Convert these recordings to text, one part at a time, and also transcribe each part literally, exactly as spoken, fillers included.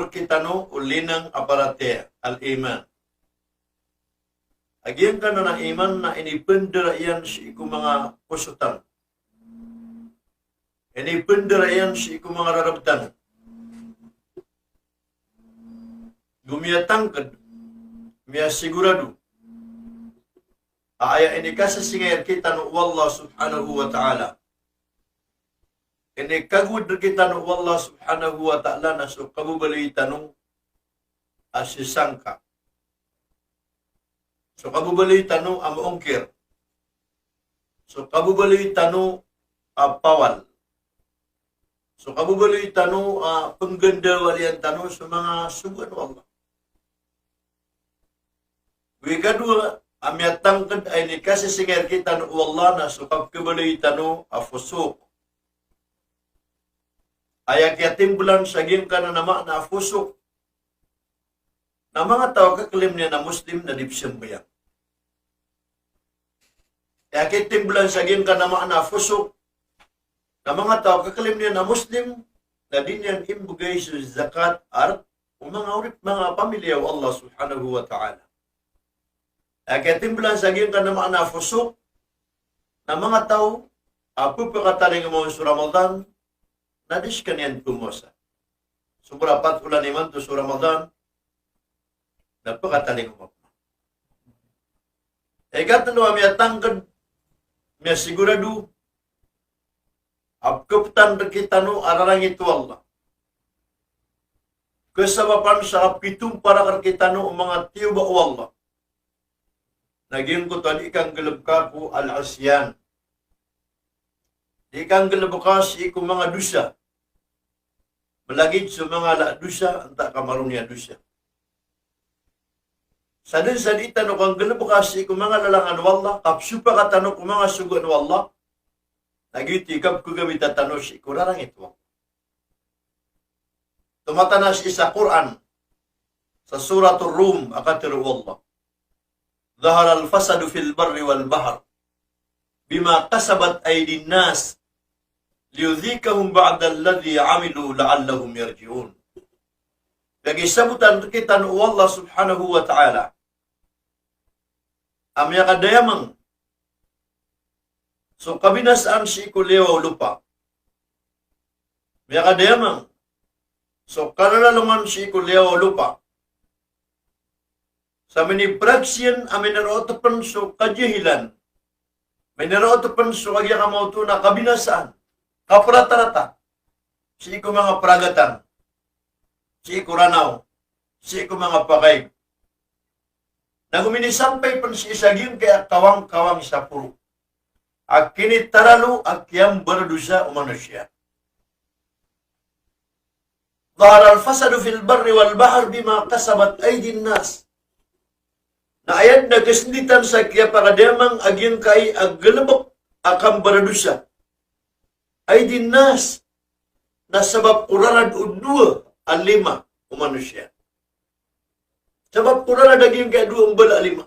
rkitano o linang a paratiyaya, al-iman. A giyangkanan a iman na inipndara iyan sii ko manga poso tano. Inipndara iyan sii ko manga rarb tano. Go miyatangkd, miyasigurado a aya inikasisingay rkitano o Allah subhanahu wa ta'ala, inikagowad rkitano o Allah subhanahu wa ta'ala na so kababaloy tano a sisangka, so kababaloy tano a maongkir, so kababaloy tano a pawal, so kababaloy tano a pnggandawalian tano so manga sogoan o Allah. Go ikadowa a miyatangkd a inikasisingay rkitano o Allah na so kapkhabaloy tano a fusuq. Aya kiyatimbolan sa giyangkanan a maana a fusuq na manga taw a kaklaim iyan a Muslim na di pzambayang. Aya kiyatimbolan sa giyangkanan a maana a fusuq na manga taw a kaklaim iyan a Muslim na di niyan imbgay so zakat a rk o manga orip, manga pamilya o Allah subhanahu wa ta'ala. Aya kiyatimbolan sa giyangkanan a maana a fusuq na manga taw a pphakatalingoma on so Ramadan na di skaniyan pmowasa. So mrapat olan imanto so Ramadan na pkatalingoma. Ikatlo a miyatangkd, miyasigurado a pkhaptan rkitano a rarangit o Allah, kasabapan sa kapitomparak rkitano o manga tiyoba o Allah, na giyangkoto a di ka nggalbka ko al-isyan, di ka nggalbka sii ko manga dosa, malagid so manga ala a dosa antaa ka maroni a dosa. Sadn sa di tano kanggalbka sii ko manga lalangan o Allah, kapsopaka tano ko manga sogoan o Allah, na giyoto i kapkhagawida tano sii ko rarangit o Allah. Tomataan sii sa Qur'an, sa Suratul Rum, a katharo o Allah: "Zaharal fasadu fil barri wal bahr bima kasabat aydin nas liyudhiqahum ba'dalladhi amilu la'allahum yarji'un." Lagid sabotn rkitano o Allah subhanahu wa ta'ala a miyakadayamang so kabinasaan sii ko liyawaw o lopa. Miyakadayamang so kalalalongan sii ko liyawaw o lopa sa minipragsiyang a minaraot pn so kajahilan, minaraot pn so kagiya kamaoto na kabinasaan, kapratarata sii ko manga pragatan, sii ko Ranaw, sii ko manga pakaig. Na go minisampay pn sii sa giyangkaya kawangkawang sa poro a kinitaralo a kiyambaradosa o manosiya. Zaharal fasadu fil barri wal bahr bima kasabat aydin nas. Na aya dn a kasnditan sa kiyapakadayamang a giyangkai a galbk a kambaradosa, aydin nas, na sabap ko rarad o dowa a lima o manosiya. Sabap ko rarad a giyangkai a dowa a mbala a lima.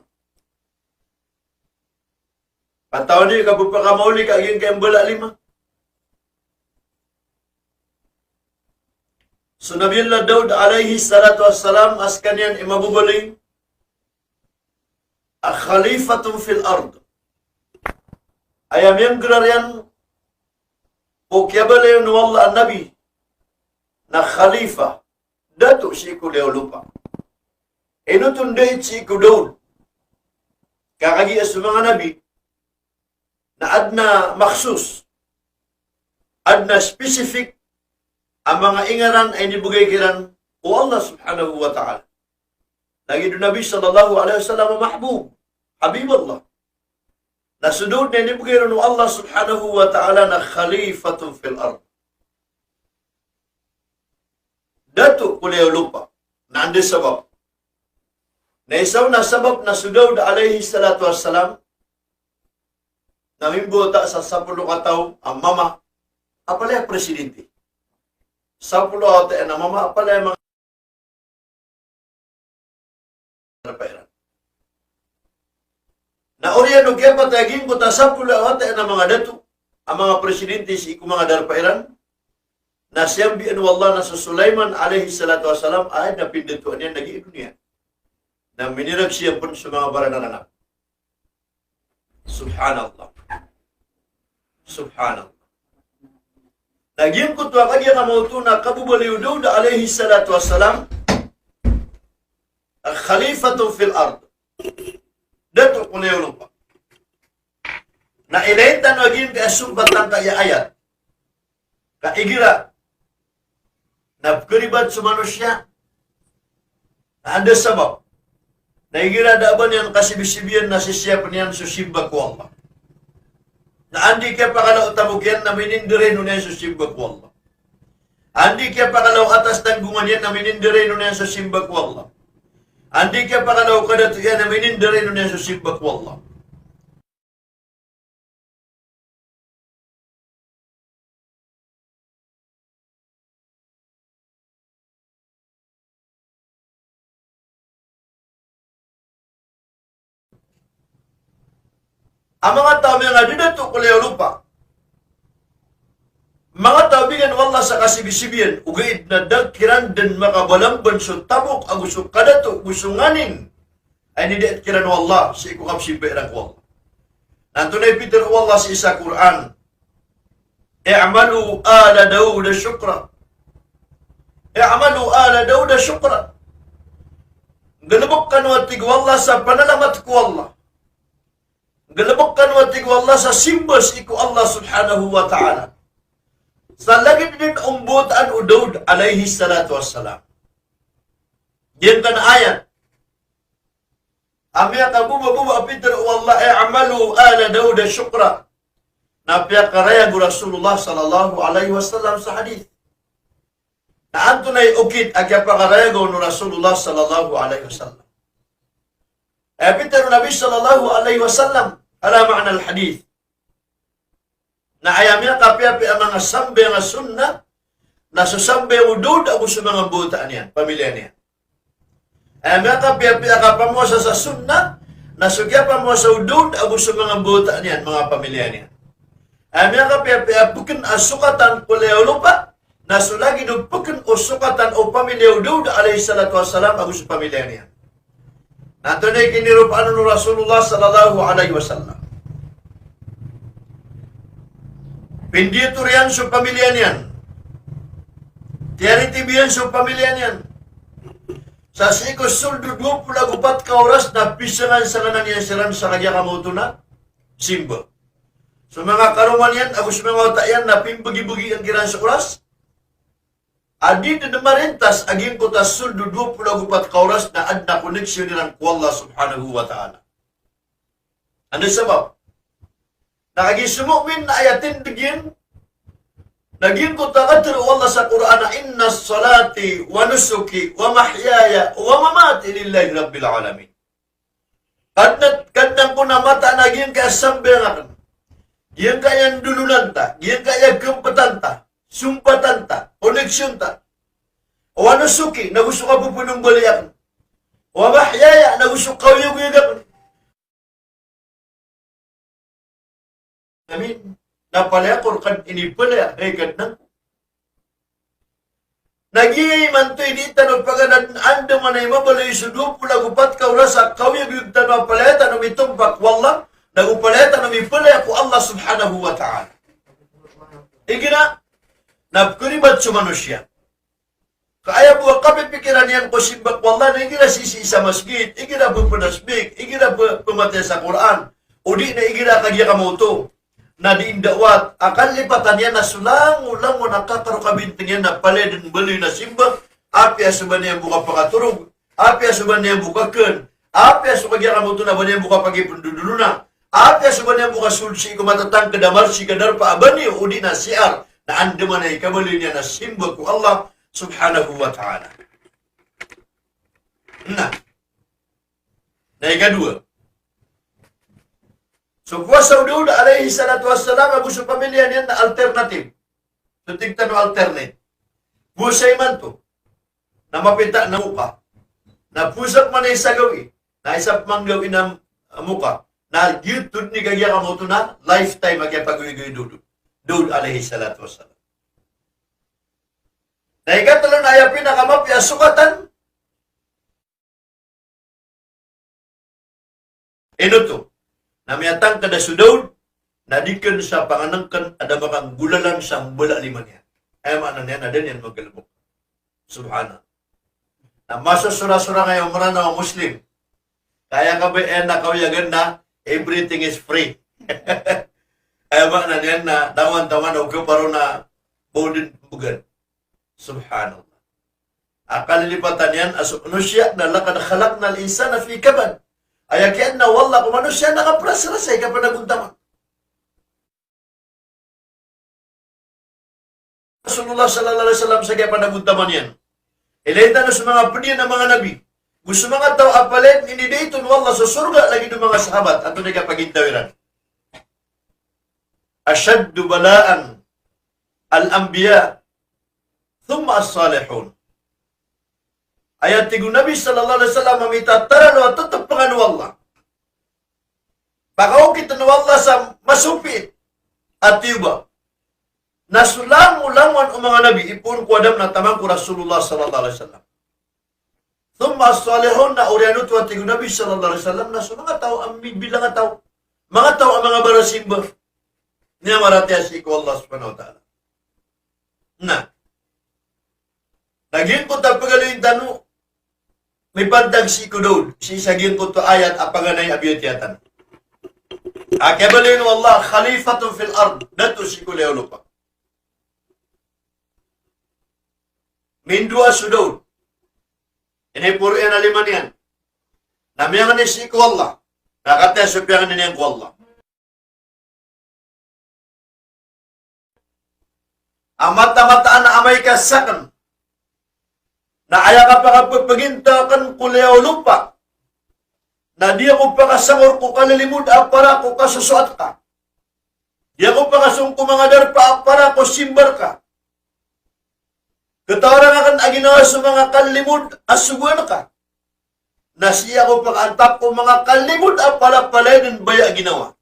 Katawan iyo ka pphakamaoli ka giyangkai a mbala a lima. So Nabi Allah Daud alayhis salatu wassalam a skaniyan i mababaloy a khalifatun fil ard. Aya miyanggarar iyan ko kiyabaloy o Allah a nabi na khalifa, dato sii ko liyawaw o lopa. Ino oto ndait sii ko Daud? Ka kagiya so manga nabi na adn a makhsus, adn a specific a manga ingaran a inibgay kiran o Allah subhanahu wa ta'ala. Lagid o Nabi sallallahu alayhi wasallam a Mahbub, Habibullah. Na so Daud na inibgay ron o Allah subhanahu wa ta'ala na khalifatun fil ard, dato ko liyawaw o lopa. Na anda sabap? Na isa on a sabap na so Daud alayhis salatu wassalam na mimbawata sa sapolo kataw a mama a palaya presidente. Sapolo a wata iyan a mama a palaya manga darpa iran. Na oriyan o kiyapatay a giyangkoto a sapolo a wata iyan a manga dato a manga presidente sii ko manga darpa iran, Na siyambian o Allah na so Sulaiman alayhis salatu wassalam, aya na pindatoan iyan lagid i doniya. Na miniragsiyap pn so manga baranaran. Subhanallah. Subhanallah. Na giyangkoto a kagiya ka maoto na kababaloy o Daud alayhis salatu wassalam, khalifatun fil ard. Dato ko liyawaw lopa. Na ilay tano a giyangkaya sompat angkaya ayat. Ka igira na pkharibat so manosiya, na anda sabap? Na igira da a ba niyan kasibisibian na sisiyapn iyan so simba ko Allah. Na anda i kiyapakala o tamok iyan na minindaraynon iyan so simba ko Allah. Anda i kiyapakala o atas tanggongan iyan na minindaraynon iyan so simba ko Allah. Anda i kiyapakala o kadato iyan na minindaraynon iyan so simba ko Allah. A manga taw a miyangadato ko liyawaw lopa, manga taw a bigan o Allah sa kasibisibian, ogaid na da kiran dn makabalamban so tamok ago so kadato ago so nganin a inidait kiran o Allah sii ko kapsimba iran ko Allah. Na antonaa i pitharo o Allah sii sa Qur'an? "I'malu ala Dauda shukra. I'malu ala Dauda shukra." Galbk kano, a tig o Allah, sa panalamat ko Allah. Galbk kano, a tig o Allah, sa simba sii ko Allah subhanahu wa ta'ala. Sa lagid dn o mbawataan o Daud alayhis salatu wassalam. Giyangkanan a ayat a miyakabobaboba a pitharo o Allah, "I'malu ala Dauda shukra." Na piyakarayag o Rasulullah sallallahu alayhi wasallam sa hadith. Na antonaa i okit a kiyapakarayag o Rasulullah sallallahu alayhi wasallam? Aya pitharo o Nabi sallallahu alayhi wasallam, ala ma'na al-hadith. Na aya miyakapiyapiya a manga sambayang a sunnah na so sambayang o Daud ago so manga mbawataan iyan, pamiliya niyan. Aya miyakapiyapiya a kapamowasa sa sunnah na so kiyapamowasa o Daud ago so manga mbawataan iyan, manga pamiliya niyan. Aya miyakapiyapiya a pkn a sokatan ko liyawaw lopa na so lagid o pkn o sokatan o pamiliya o Daud alayhis salatu wassalam ago so pamiliya niyan. Na antonaa i kiniropaan o Rasulullah sallallahu alayhi wasallam? Pindiyator iyan so pamiliya niyan. Tiyaritibiyan so pamiliya niyan. Sa sii ko sold o dowa polo ago pat ka oras na pisangansanganan iyan siran sa kagiya ka maoto na simba. So manga karoma niyan ago so manga wata iyan na pimbagibagi iyan kiran sa oras a di dn marintas a giyangkoto a sold o dowa polo ago pat ka oras na adn a koneksyon iran ko Allah subhanahu wa ta'ala. Anda sabap? Na kagiya so mu'min na aya tindg iyan na giyangkoto a katharo o Allah sa Qur'an a, "Inna salati wa nusuki wa mahyaya wa mamati lillahi rabbil alamin." Kadnan, Kadnan ko na mataan a giyangkaya sambayang akn, giyangkaya ndolonan ta, giyangkaya kmptan ta, sompatan ta, koneksyon ta. Wa nusuki, nago so kapphanombali akn. Wa mahyaya, nago so kaoyagoyag akn. Amin. Na palaya ko rka inipalaya, hay Kadnan ko. Na giya imanto i di tano paganadn a andamanaya i mabaloy so dowa polo ago pat ka oras a kaoyagoyag tano a palaya tano mitompa ko Allah, nago palaya tano mipalaya ko Allah subhanahu wa ta'ala. Igira na pkharibat so manosiya. Ka aya bo a kapipikiran iyan ko simba ko Allah na igira sisii sa masgit, igira pphasbik, igira ph-, phamatiya sa Qur'an, odi na igira kagiya ka maoto na di ndawat a kalipatan iyan na so langolangon a kakaro kabintang iyan na palaya dn mbaloy na simba, apiya so ba niyan bo kapakatorog, apiya so ba niyan bo kakn, apiya so kagiya ka maoto na ba niyan bo kapagipndodolona, apiya so ba niyan bo kasold sii ko matatangkd a marsi ka darpa a banyo odi na C R, na andamanaya i kabaloy niyan a simba ko Allah subhanahu wa ta'ala. Na, na ikadowa, so powasa o Daud alayhis salatu wassalam ago so pamiliya niyan na alternative. So tig tano alternate. Powasa imanto na mapita na moka. Na powasa pman i isa gawii, na isa pman gawii na moka. Na giyoto dn i kagiya ka maoto na lifetime a kiyapagoyagoyag o Daud, Daud alayhis salatu wassalam. Na ikatlo na aya pinakamapiya a sokatan, ino oto? Na miyatangkd a so Daud, na di kn sa pangnngkn a da makanggolalan sa mbala a lima niyan. Aya maana niyan na da niyan magalbk. Subhanallah. Na masosorasorang aya o Mranaw a Muslim. Ka aya kabaya na kaoyagan na everything is free. Aya maana niyan na taman-taman o kaparo na ba dn bgan. Subhanallah. A kalilipatan iyan a so manosiya na laqad khalaqnal insana fi kabad. Aya kiyaadna o Allah ko manosiya na kaprasrasa i kapanagontaman. Rasulullah sallallahu alaihi wasallam sa kiyapanagontaman iyan. Ilay tano so manga pd iyan a manga nabi. Go so manga taw a palaya dn inidait on o Allah so sorga lagid o manga sahabat. Antonaa i kapagintaw iran? Ashaddu bala'an al-anbiya, thumma as-salihun. Aya tig o Nabi sallallahu alaihi wasallam a mitataralo a totopngan o Allah, pakaokitn o Allah sa masopiit a tiyoba, na so langolangowan o manga nabi, ipoon ko Adam na taman ko Rasulullah sallallahu alaihi wasallam. Thumma as-salihun, na oriyan oto a tig o Nabi sallallahu alaihi wasallam na so manga taw a mibilang a taw, manga taw a manga barasimba, miyamaratiyaya sii ko Allah subhanahu wa ta'ala. Na lagid ko ta pagaloyin tano, mipantag sii ko Daud, sii sa giyangkoto a ayat a paganay a biyatiya tano. A kiyabaloy o Allah, khalifatun fil ard, dato sii ko liyawaw lopa. Mindowa so Daud. Iniporo iyan a lima niyan. Na miyangni sii ko Allah. Na kataya so piyangni niyan ko Allah a matamataan a amay ka sakn na aya kapakappagintaw akn ko liyawaw lopa na di ako pakasangor ko kalilimod a para ko kasosoat ka. Di ako pakasong ko manga darpa a para ko simbar ka. Katawaran akn a ginawa so manga kalilimod a sogoan ka. Na sii ako pakaantap ko manga kalilimod a palapalaya dn baya a ginawa.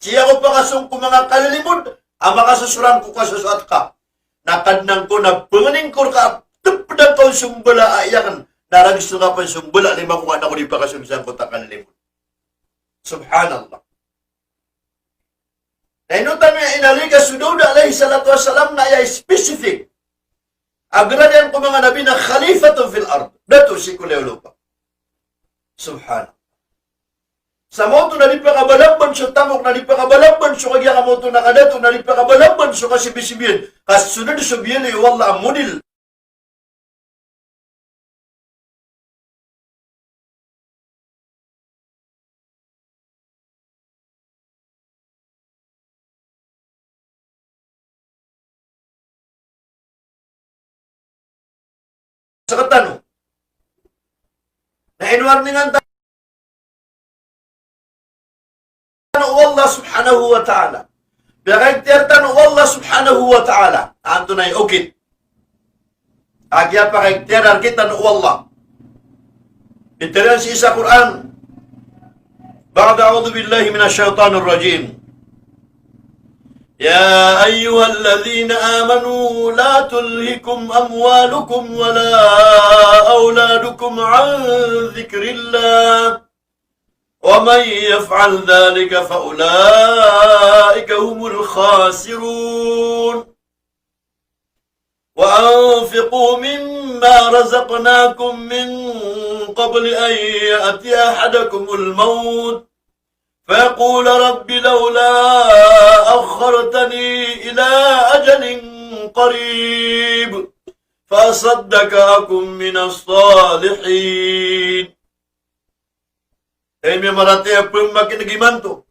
Sii ako pakasong ko manga kalilimod a makasosorang ko kasosoat ka. Na Kadnan ko, na pngningkor ka a tpdan ka on so mbala a aya akn, na rags ka pn so mbala a lima ko, ka an ako di pakasong sangkoto a kalilimod. Subhanallah. Na ino tano aya inaloy ka so Daud alayhis salatu wassalam na aya specific a grade iyan ko manga nabi na khalifatun fil ard. Dato sii ko liyawaw lopa. Subhanallah. Sa maoto na di pakabalamban so tamok, na di pakabalamban so kagiya ka maoto na kadato, na di pakabalamban so kasibisibiyan. Ka so dn so biyaloy o Allah a model sktano. Na inwarningan tano o Allah subhanahu wa ta'ala. Piyakaikhtiyar tano o Allah subhanahu wa ta'ala. Antonaa i okit a kiyapakaikhtiyar rktano o Allah? Pitharo iyan sii sa Qur'an, ba'da a'udhu billahi minash shaytanir rajim. يا أيها الذين آمنوا لا تلهكم أموالكم ولا أولادكم عن ذكر الله ومن يفعل ذلك فأولئك هم الخاسرون. وأنفقوا مما رزقناكم من قبل أن يأتي أحدكم الموت فيقول رب لولا أخرتني إلى أجل قريب فأصدق وأكن من الصالحين. Hay miyamaratiyaya, pmakin'g imanto,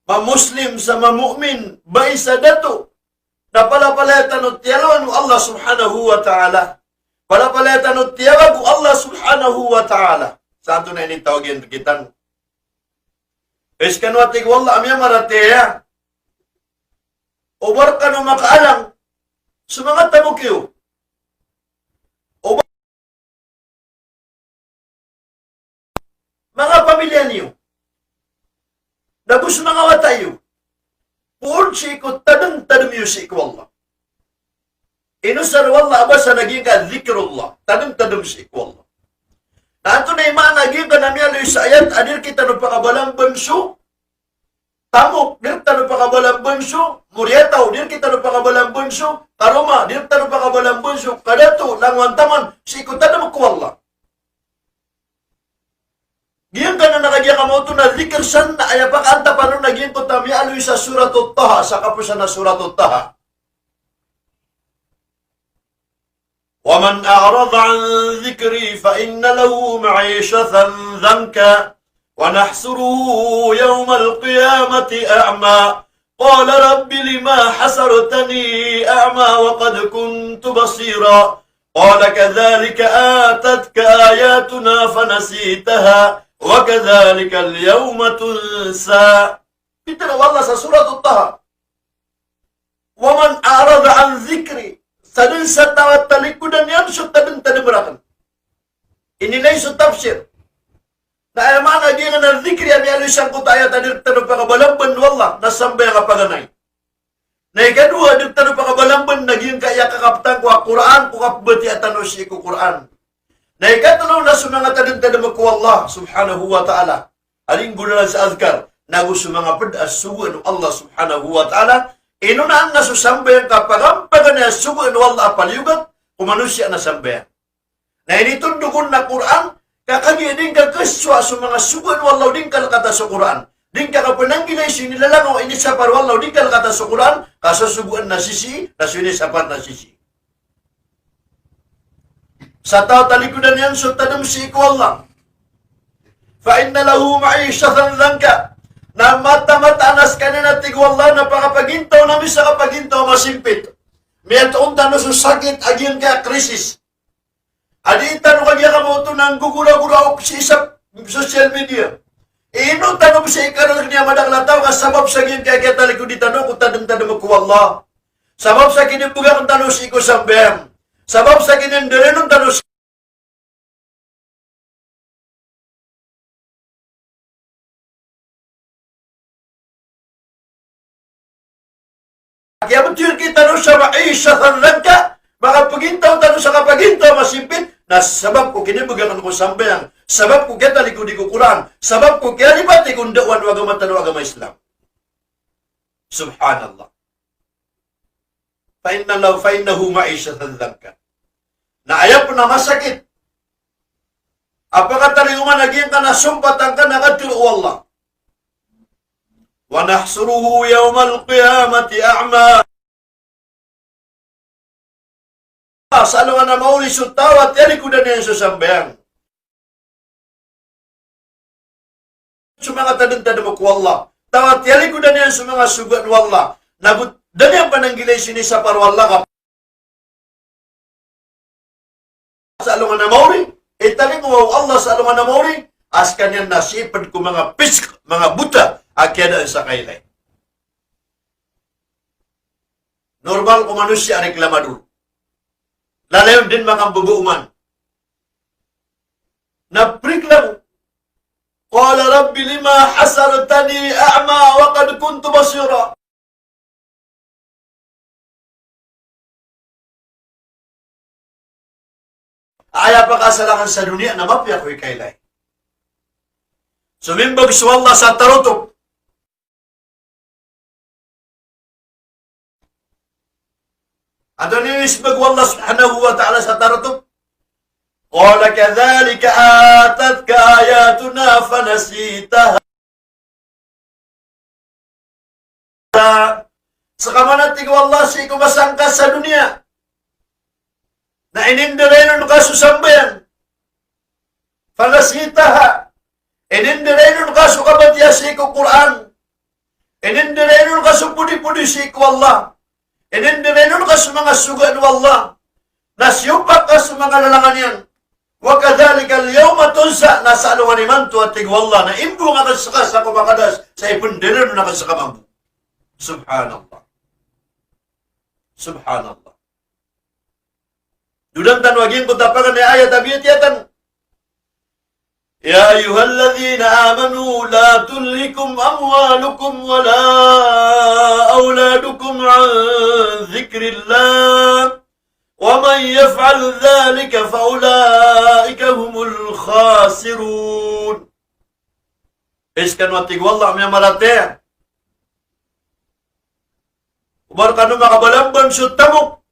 mamuslim sa mamu'min, bai sa dato, na palapalaya tano tiyalowan o Allah subhanahu wa ta'ala. Palapalaya tano tiyawag o Allah subhanahu wa ta'ala. Sa antonaa i initawag iyan rkitano? Hay skano a tig o Allah a miyamaratiyaya, oba rkano makaalang so manga tamok iyo, oba manga pamilya niyo, na go so manga wata iyo, poon sii ko tadmtadm iyo sii ko Allah. Inosar o Allah a basa na giyangkai a dhikrullah. Tadem-tadem sii ko Allah. Na antonaa i maana giyangkanan a miyaaloy sa ayat a di rektano pakabalamban so tamok, di rektano pakabalamban so moriyataw, di rektano pakabalamban so karoma, di rektano pakabalamban so kadato, langowan taman, sii ko tadem ko Allah. Giyangkanan a kagiya kamaoto na dhikr san na aya pakaantapan on na giyangkoto a miyaaloy sa Suratut Taha, sa kaposan a Suratut Taha. ومن أعرض عن ذكري فإن له معيشة ضنكا ونحشره يوم القيامة أعمى قال رب لم حشرتني أعمى وقد كنت بصيرا قال كذلك أتتك آياتنا فنسيتها وكذلك اليوم تنسى. Pitharo o Allah sa Suratut Taha. ومن أعرض عن ذكري. Sa den sa taw a talikodan iyan so tadem-tadem raken. Inilay so tafsir. Na aya maana giyangkanan a dhikri a miyaaloy sangkoto a ayat a di rektano pakabalamban o Allah na sambayang a paganay. Na ikadowa a di rektano pakabalamban na giyangkaya kakaptan ko a Qur'an, ko kapbatiya tano sii ko Qur'an. Na ikatelo na so manga tadem-tadem ko Allah subhanahu wa ta'ala a di nggolalan sa adhkar, nago so manga ped a sogoan o Allah subhanahu wa ta'ala, inonaan na so sambayang ka paganay a sogoan o Allah a paliyogat ko manosiya na sambayang. Na initondog on na Qur'an, ka kagiya di ngka kasowa so manga sogoan o Allah o di ngka lekata so Qur'an, di ngka kapenanggilai so inilalangaw, inisapar o Allah o di ngka lekata so Qur'an, ka so sogoan na sisii, na so inisapar na sisii. Sa taw a talikodan iyan so tadem sii ko Allah. فإن له معيشة ضنكا. Na mataan-mataan a sekaniyan a tig o Allah na pakapagintaw na misakapagintaw a masimpit. Miyatoon tano so sakit a giyangkaya krisis. A di tano kagiya kamaoto na nggogora-gora o sii sa social media. Ino tano bo sii karelek niyan a madakel a taw ka sabap sa giyangkaya kiyatalikodi tano ko tadem-tadem ko Allah. Sabap sa kinibegak tano sii ko sambayang. Sabap sa kinindirinon tano sii Kiyabetowan tano sa ma'ishatan dhanka, makapagintaw tano sa kapagintaw a masimpit, na sabap ko kinibegak ko sambayang, sabap ko kiyatalikodi ko Qur'an, sabap ko kiyalipati ko ndaowan o agama tano a agama Islam. Subhanallah. Fa inna lahu, fa innahu ma'ishatan dhanka. Na aya pen a masakit a pakatalingoma na giyangkanan a sompat angkanan a katharo o Allah. Wa nahshuruhu yawmal qiyamati a'ma. Sa alongan a maori so taw a tiyalikodan iyan so sambayang. So manga tadem-tadem ko Allah. Taw a tiyalikodan iyan so manga sogoan o Allah. Na go da niyan pananggilai so inisapar o Allah ka. Sa alongan a maori, italingoma o Allah sa alongan a maori, a sekaniyan na sii ped ko manga pisk, manga bota, a kiyadaan sa kailay. Normal ko manosiya a reklamador. Lalayon den makambebooman. Na preklamo. Qala rabbi lima hashartani a'ma wa qad kuntu basira. Aya pakaasal aken sa doniya na mapiya ko i kailay. Somimbag so Allah sa tarotop. Antonaa i inisembag o Allah subhanahu wa ta'ala sa tarotop? Qala kadhalika atatka ayatuna fanasitaha. Seka man a tig o Allah sii ko masa ngka sa doniya na inindirayon ka so sambayang. Fanasitaha. Inindirayon ka so kabatiya sii ko Qur'an. Inindirayon ka so podipodi sii ko Allah. Inindirayon ka so manga sogoan o Allah. Na siyopak ka so manga lalangan iyan. Wa kadhalikal yawma tunsa, na sa alongan imanto a tig o Allah, na imbong aken seka sa komakadas, sa ipendirayon aken seka mambo. Subhanallah. Subhanallah. Dodan tano a giyangkoto a paganay a ayat a biyatiya tano. Ya ayyuhalladhina amanu la tulhikum amwalukum wa la awladukum an dhikrillah. yaf'al dhalika fa ulaika humul khasirun. Hay skano, a tig o Allah, a miyamaratiyaya, o ba rkano makabalamban so tamok,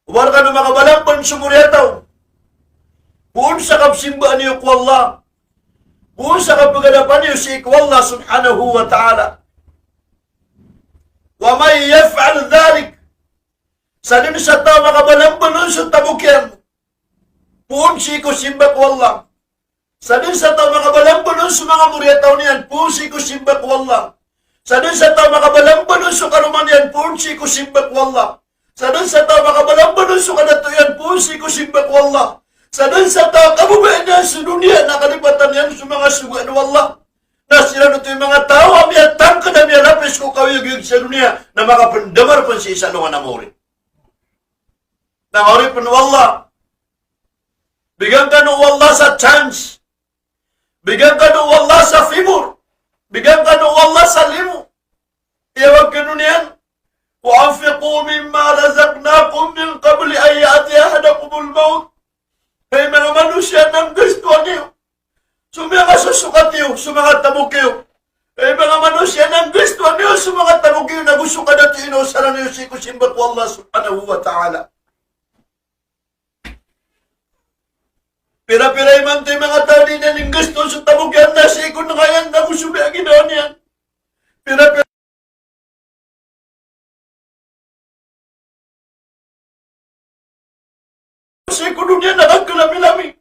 o ba rkano makabalamban so moriyataw, poon sa kapsimbaa niyo ko Allah, poon sa kapagadapan iyo sii ko Allah subhanahu wa ta'ala. Wa man yaf'al dhalik, sadn sa taw a makabalamban on so tamok iyan poon sii ko simba ko Allah, sadn sa taw a makabalamban on so manga moriyataw niyan poon sii ko simba ko Allah, sadn sa taw a makabalamban on so karoma niyan poon sii ko simba ko Allah, sadn sa taw a makabalamban on so kadato iyan poon sii ko simba ko Allah, sadn sa taw a kababayaan iyan so doniya na kalipatan iyan so manga sogoan o Allah, na siran oto i manga taw a miyatangkd a miyalapis ko kaoyagoyag sa doniya na makapndamar pn sii sa alongan a mawri. Na mawri pn o Allah. Bigan kano o Allah sa chance. Bigan kano o Allah sa favor. Bigan kano o Allah sa limo. Iyawag kano niyan, "Wa anfiqu mimma razaqnakum min qabli an ya'tiya ahadakumul mawt." Hay manga manosiya, na nggastoa niyo so manga sosokat iyo, so manga tamok iyo. Hay manga manosiya, na nggastoa niyo so manga tamok iyo nago so kadato iyo na osara niyo sii ko simba ko Allah subhanahu wa ta'ala. Pira-pira imanto i manga taw a di niyan inggasto so tamok iyan na sii ko nanga iyan nago so miyaginawa niyan. Pira-pira sii ko doniya na kakalami-lami.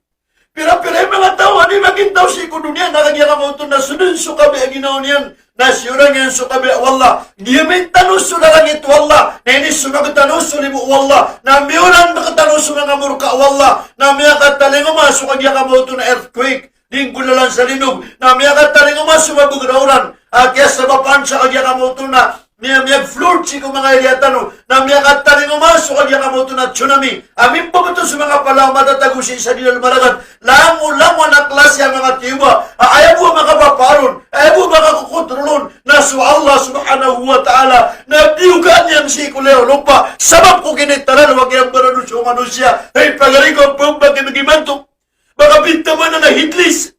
Pira-pira i manga taw a di magintaw sii ko doniya na kagiya ka maoto na so dn so kabaya a ginawa niyan na siyorangan iyan so kabaya o Allah. Giyamin tano so lalangit o Allah, na inisomag tano so limo o Allah, na miyoran rktano so manga morka o Allah, na miyakatalingoma so kagiya ka maoto na earthquake, di nggolalan sa linog, na miyakatalingoma so mabagr a oran a kiyasabapan sa kagiya ka maoto na miya, miyag-flood sii ko manga area tano, na miyakatalingoma so kagiya ka maoto na tsunami. Amin pman oto so manga pala a matatago sii sa dilal maragat. Langolangon a klasi a manga tiyoba a aya bo a makapapaar on, aya bo a makakokontrol on, na so Allah subhanahu wa ta'ala, na biyogaan iyan sii ko liyawaw o lopa sabap ko kinitalal o kiyambarado so manosiya. Hay pagari ko, pmbagi imanto. Ba ka pithamanan a heedless.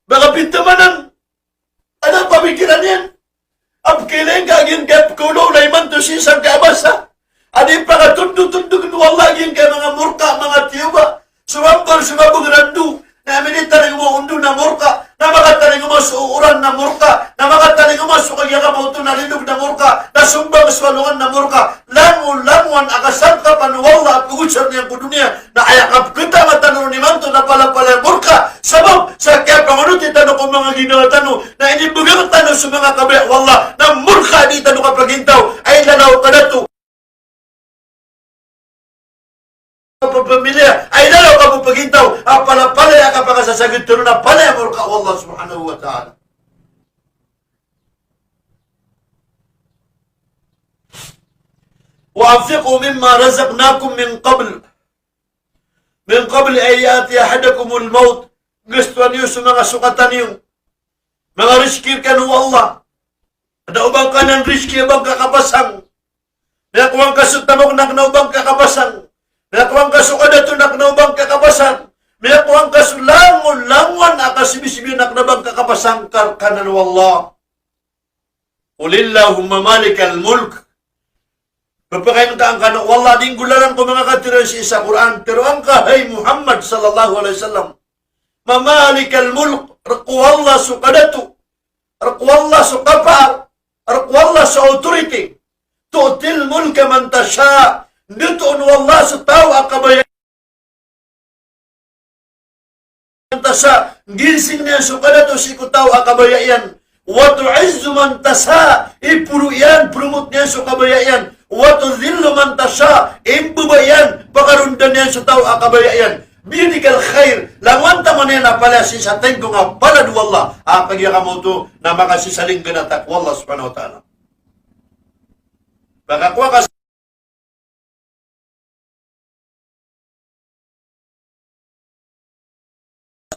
Ba ka pithamanan a da a pamikiran iyan a pkhailay ngka a giyangkaya pkhaolaola imanto sii sangkaya a masa a di pakatondotondogn o Allah a giyangkaya manga morka, manga tiyoba. So mambar, so mabagr a ndo, na minitalingoma o ndo na morka, na makatalingoma so oran na morka, na makatalingoma so kagiya ka maoto na linog na morka, na sombang so alongan na morka. Langolangon a kasangkapan o Allah a pagosar niyan ko doniya, na aya kapkhatamatan on imanto na palapalaya morka. Sabap sa kiyapangonoti tano ko manga ginawa tano, na inibgan tano so manga kabaya o Allah, na morka a di tano kapagintaw, ay lalaw kadato, kapapamiliya, ay lalaw kapapagintaw a palapalaya a kapakasasagad tano na palaya morka o Allah subhanahu wa ta'ala. Wa anfiqu mimma razaqnakum min qabl, min qabli an ya'tiya ahadakumul mawt. Gastoa niyo so manga sokatan iyo. Manga rizki rkano o Allah. Da o ba ngka nan rizki a ba ngka kapasang. Miyakowa ngka so tamok na kna o ba ngka kapasang. Miyakowa ngka so kadato na kna o ba ngka kapasang. Miyakowa ngka so langolangon a kasibisibi na kna o ba ngka kapasang ka rkano o Allah. Qulillahumma malikal mulk. Pphakain ka angkanan o Allah, di nggolalan ko manga katharo sii sa Qur'an. Tharoa ngka, hay Muhammad sallallahu alaihi wasallam, ma malikal mulk, rk o Allah so kadato, rk o Allah so kapaar, rk o Allah so authority. Tu'til mulka man tasha. Ndatoon o Allah so taw a kabaya tasha, ngginsing iyan so kadato sii ko taw a kabaya iyan. Wa tu'izzu man tasha, iporo iyan, promote iyan so kabaya iyan. Wa tudhillu man tasha, imbaba iyan, pakarondan iyan so taw a kabaya iyan. Biyadikal khair, langowan taman iyan a palaya sii sa tingkong a palad o Allah. A kagiya ka maoto na makasisalinggan a takwa o Allah subhanahu wa ta'ala. Makakowa ka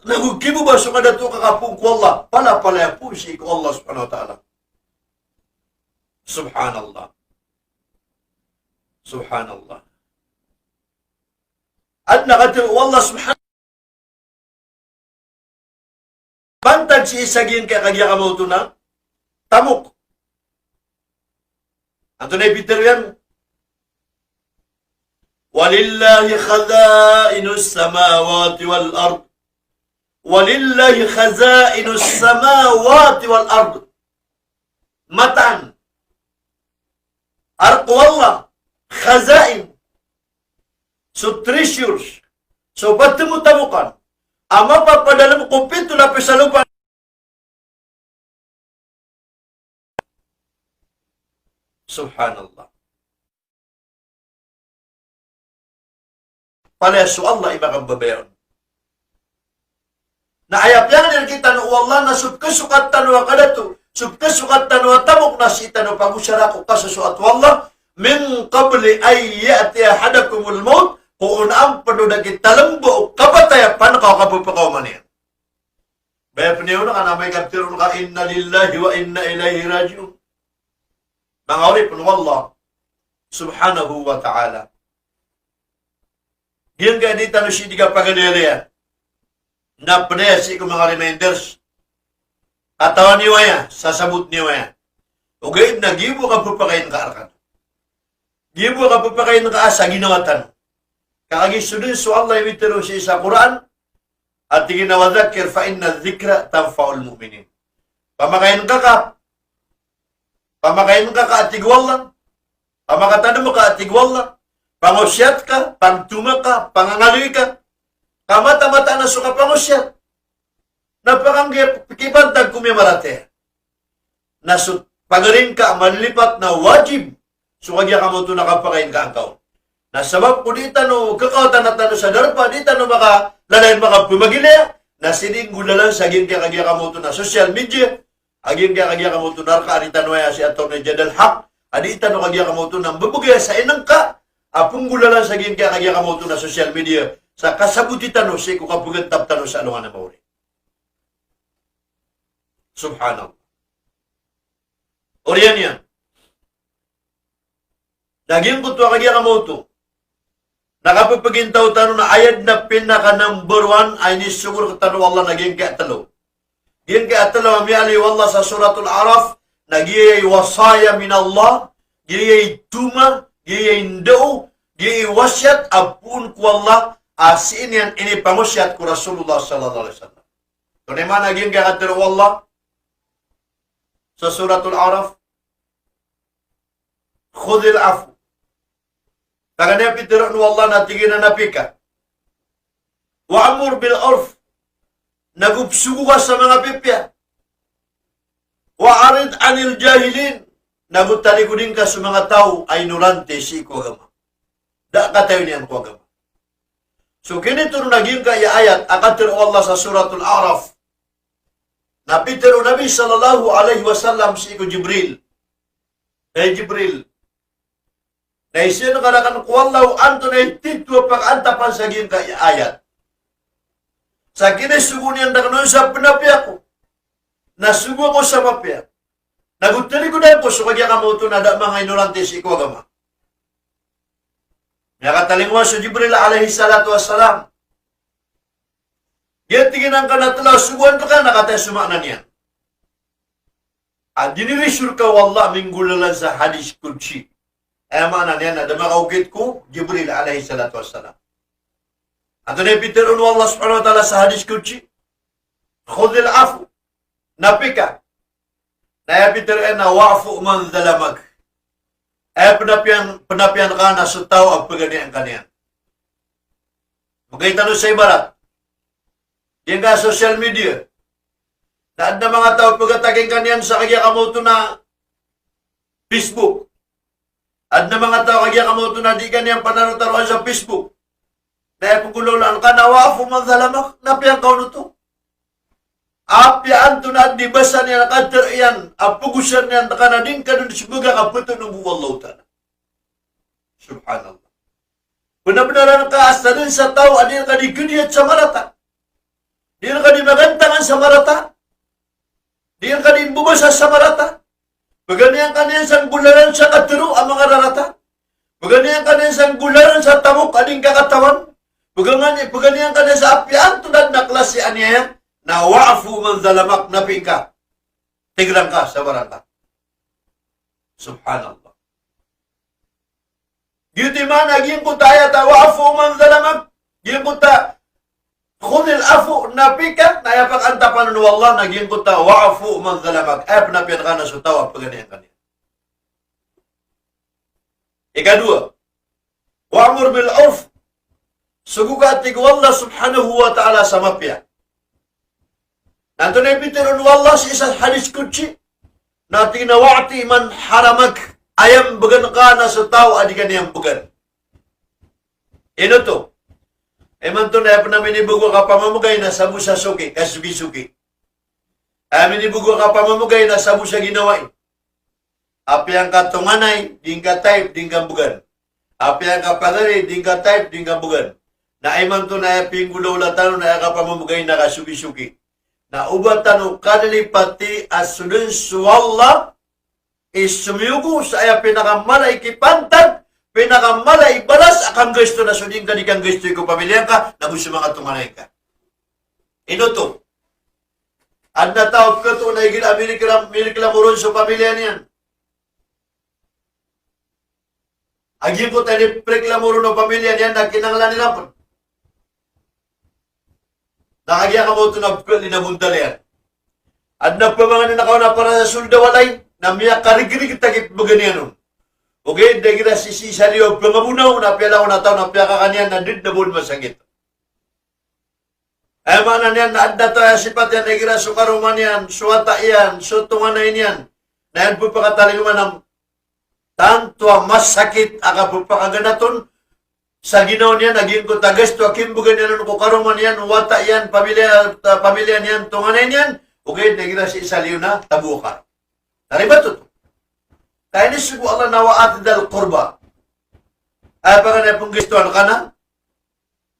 Nago kibo ba so kadato ka kapoon ko Allah, palapalaya poon sii ko Allah subhanahu wa ta'ala. Subhanallah. Subhanallah. Adn a katharo o Allah subhanahu, pantag sii sa giyangkai a kagiya kamaoto na tamok. Antonaa i pitharo iyan? Walillahi khazainus samawati wal ard. Walillahi khazainus samawati wal ard. Mataan a rk o Allah, khazain, so treasures, so pd tmo tamokan a mapapadalm ko pito lapis a lopa. Subhanallah. Palaya so Allah i makambabaya on. Na aya piyangni rktano o Allah na so pkhasokat tano a kadato, so pkhasokat tano a tamok na sii tano pagosara ko kasosoat o Allah, min qabli an ya'tiya ahadakumul mawt, ko on a pn o da kitalmba o kapatay a pn ka o kapphakaoma niyan. Baya pn iyan on ka na amay ka pitharo on ka, "Inna lillahi wa inna ilaihi raji'un." Manga oripn o Allah subhanahu wa ta'ala. Giyangkai a di tano sii di kapagalialiya na pd aya sii ko manga reminders. Katawan iyo aya, sasabotn iyo aya. Ogaid na giya bo a kapphakain ka a rkano. Giya bo a kapphakain ka a sa ginawa tano. Ka kagiya so dn so Allah i pitharo sii sa Qur'an, a tig iyan a, "Wa dhakkir fa inna dhikra tanfa'ul mu'minin." Pamakain ka ka, pamakain ka ka a tig o Allah, pamakatadm ka a tig o Allah, pangosiyat ka, pangtoma ka, pangangaloy ka, ka mataan-mataan a so kapangosiyat na panganggiya pkipantag ko miyamaratiyaya. Na so pagaring ka a malilipat na wajib so kagiya kamaoto na kapakain ka angka on. Na sabap ko di tano kakawatan a tano sa darpa, di tano makalalayon makapmagilaya, na sii di nggolalan sa giyangkai a kagiya kamaoto na social media, a giyangkai a kagiya kamaoto na rka a di tano aya sii a tornay jadal haq, a di tano kagiya kamaoto na mbabagay sa inngka a pnggolalan sa giyangkai a kagiya kamaoto na social media, sa kasaboti tano sii ko kapagantap tano sa alongan a maori. Subhanallah. Oriyan iyan. Na giyangkoto a kagiya kamaoto na kapphagintao tano na aya dn a pinaka number one a inisogo rktano o Allah na giyangkai a tlo. Giyangkai a tlo a miyaaloy o Allah sa Suratul A'raf, na giyaya i wasaya min Allah, giyaya i toma, giyaya i ndao, giyaya i wasiyat a poon ko Allah, a sii niyan inipangosiyat ko Rasulullah sallallahu alaihi wasallam. Antonaa i maana giyangkai a katharo o Allah sa Suratul A'raf? Khudhil afwa. Paganay a pitero o Allah na tig iyan a napi ka. Wa'mur bil urf. Nago psogo ka sa manga pipiya. Wa'rid anil jahilin. Nago talikodi ngka so manga taw a inorante sii ko agama. Da a katawi niyan ko agama. So kinitoron a giyangkai a ayat a katharo o Allah sa Suratul A'raf, na pitero o Nabi sallallahu alaihi wasallam sii ko Jibril. Hay Jibril, na iseen ka rakn ko Allah o antonaa i titho a pakaantapan sa giyangkai a ayat. Sa kinisogo niyan rakn on sa pnapiya ko, na sogo ako sa mapiya. Nago talikodan ko so kagiya kamaoto na da a manga inorante sii ko agama. Miyakatalingoma so Jibril alayhis salatu wassalam. Giya tig iyan angkanan a tlo a sogoan rka na kataya so maana niyan a dinirisyo rka o Allah a minggolalan sa hadis qudsi. Aya maana niyan na da makaokit ko Jibril alayhis salatu wassalam. Antonaa i pitero o Allah subhanahu wa ta'ala sa hadis qudsi? Khudhil afwa. Napi ka. Na aya pitero iyan na wa'fu man zalamak. Aya pnapiya, pnapiya ngka na so taw a paganay angka niyan. Ogaid tano sa ibarat. Giyangkai a social media. Na adn a manga taw a pagatagi ngka niyan sa kagiya kamaoto na Facebook. Adn a manga taw a kagiya kamaoto na di ka niyan panarotaro sa Facebook. Na aya pnggolawlaan ka na wa'fu man zalamak, napiya ngka on oto. Apiya antonaa dn i basa niyan a katharo iyan, a pagosar niyan rka na di ngka dn smbag a kapthoon o bo o Allahu Ta'ala. Subhanallah. Bnar-bnar angka a sadn sa taw a di rka di kdiyat sa marata. Di rka di magantangan sa marata. Di rka di mbabasa sa marata. Paganay angka niyan sa nggolalan sa katharo a manga rarata. Paganay ka niyan sa golalan sa tamok a di ngka katawan. Paganay, paganay ka niyan sa apiya antonaa dn a klasi a aniyan. Na wa'fu man zalamak, na pingka. Tig iran ka, sabaran ka. Subhanallah. Giyoto i maana giyangkoto a ayat a wa'fu man zalamak. Giyangkoto a khudhil afwa, na pingka, na aya pakaantapan on o Allah na giyangkoto a wa'fu man zalamak. Aya pn a piyakana so taw a paganay ka niyan. Ikadowa, wa'mur bil urf. Sogo ka, tig o Allah subhanahu wa ta'ala, sa mapiya. Na antonaa i pitharo o Allah sii sa hadith qudsi? Na tig iyan a wa'ti man haramak. Aya mbgan ka na so taw a di ka niyan mbgan. Ino oto? Imanto na aya pn a minibago a kapamamgay na sabo sa soki, kasoki-soki. Aya minibago a kapamamgay na sabo sa ginawai. Apiya ngka tonganay, di ngka type, di ngka mbgan. Apiya ngka padari, di ngka type, di ngka mbgan. Na imanto na aya pinggolawla tano na aya kapamamgay na kasoki-soki. Na oba tano kalilipati a so dn so Allah i somiyogo sa aya pinakamala i kipantag, pinakamala i balas a kanggasto na so di ngka di kanggasto ko pamilya ngka, na go so manga tonganay ngka. Ino oto? Adn a taw a pkhato na igira a mireklamo, mireklamo ron so pamilya niyan. A giyangkoto a inipreklamo ron o pamilya niyan na kinanglan iran pn. Na kagiya ka maoto na pkhailay na bontal iyan. Adn a pamangnin a kaon a para sa sold a walay, na miyakarigrig a kipmbgan iyan on. Ogaid na igira sisii sa liyo a pngabonaw na piyalawan a taw na piyakakan iyan na da dn a ba on masakit. Aya maana niyan na adn a taw a aya sipat iyan na igira so karoma niyan, so wata iyan, so tonganay niyan, na aya pphakatalingoma na tanto a masakit a kapphakaganat on sa ginawa niyan a giyangkoto a gasto a kimbgan iyan on ko karoma niyan, wata iyan, pamilya, pamilya niyan, tonganay niyan, ogaid na igira sii sa liyo na tabo a kar. Taribat oto. Ka inisogo o Allah na wa ati dhal qurba. Aya paganay a pnggastoan ka na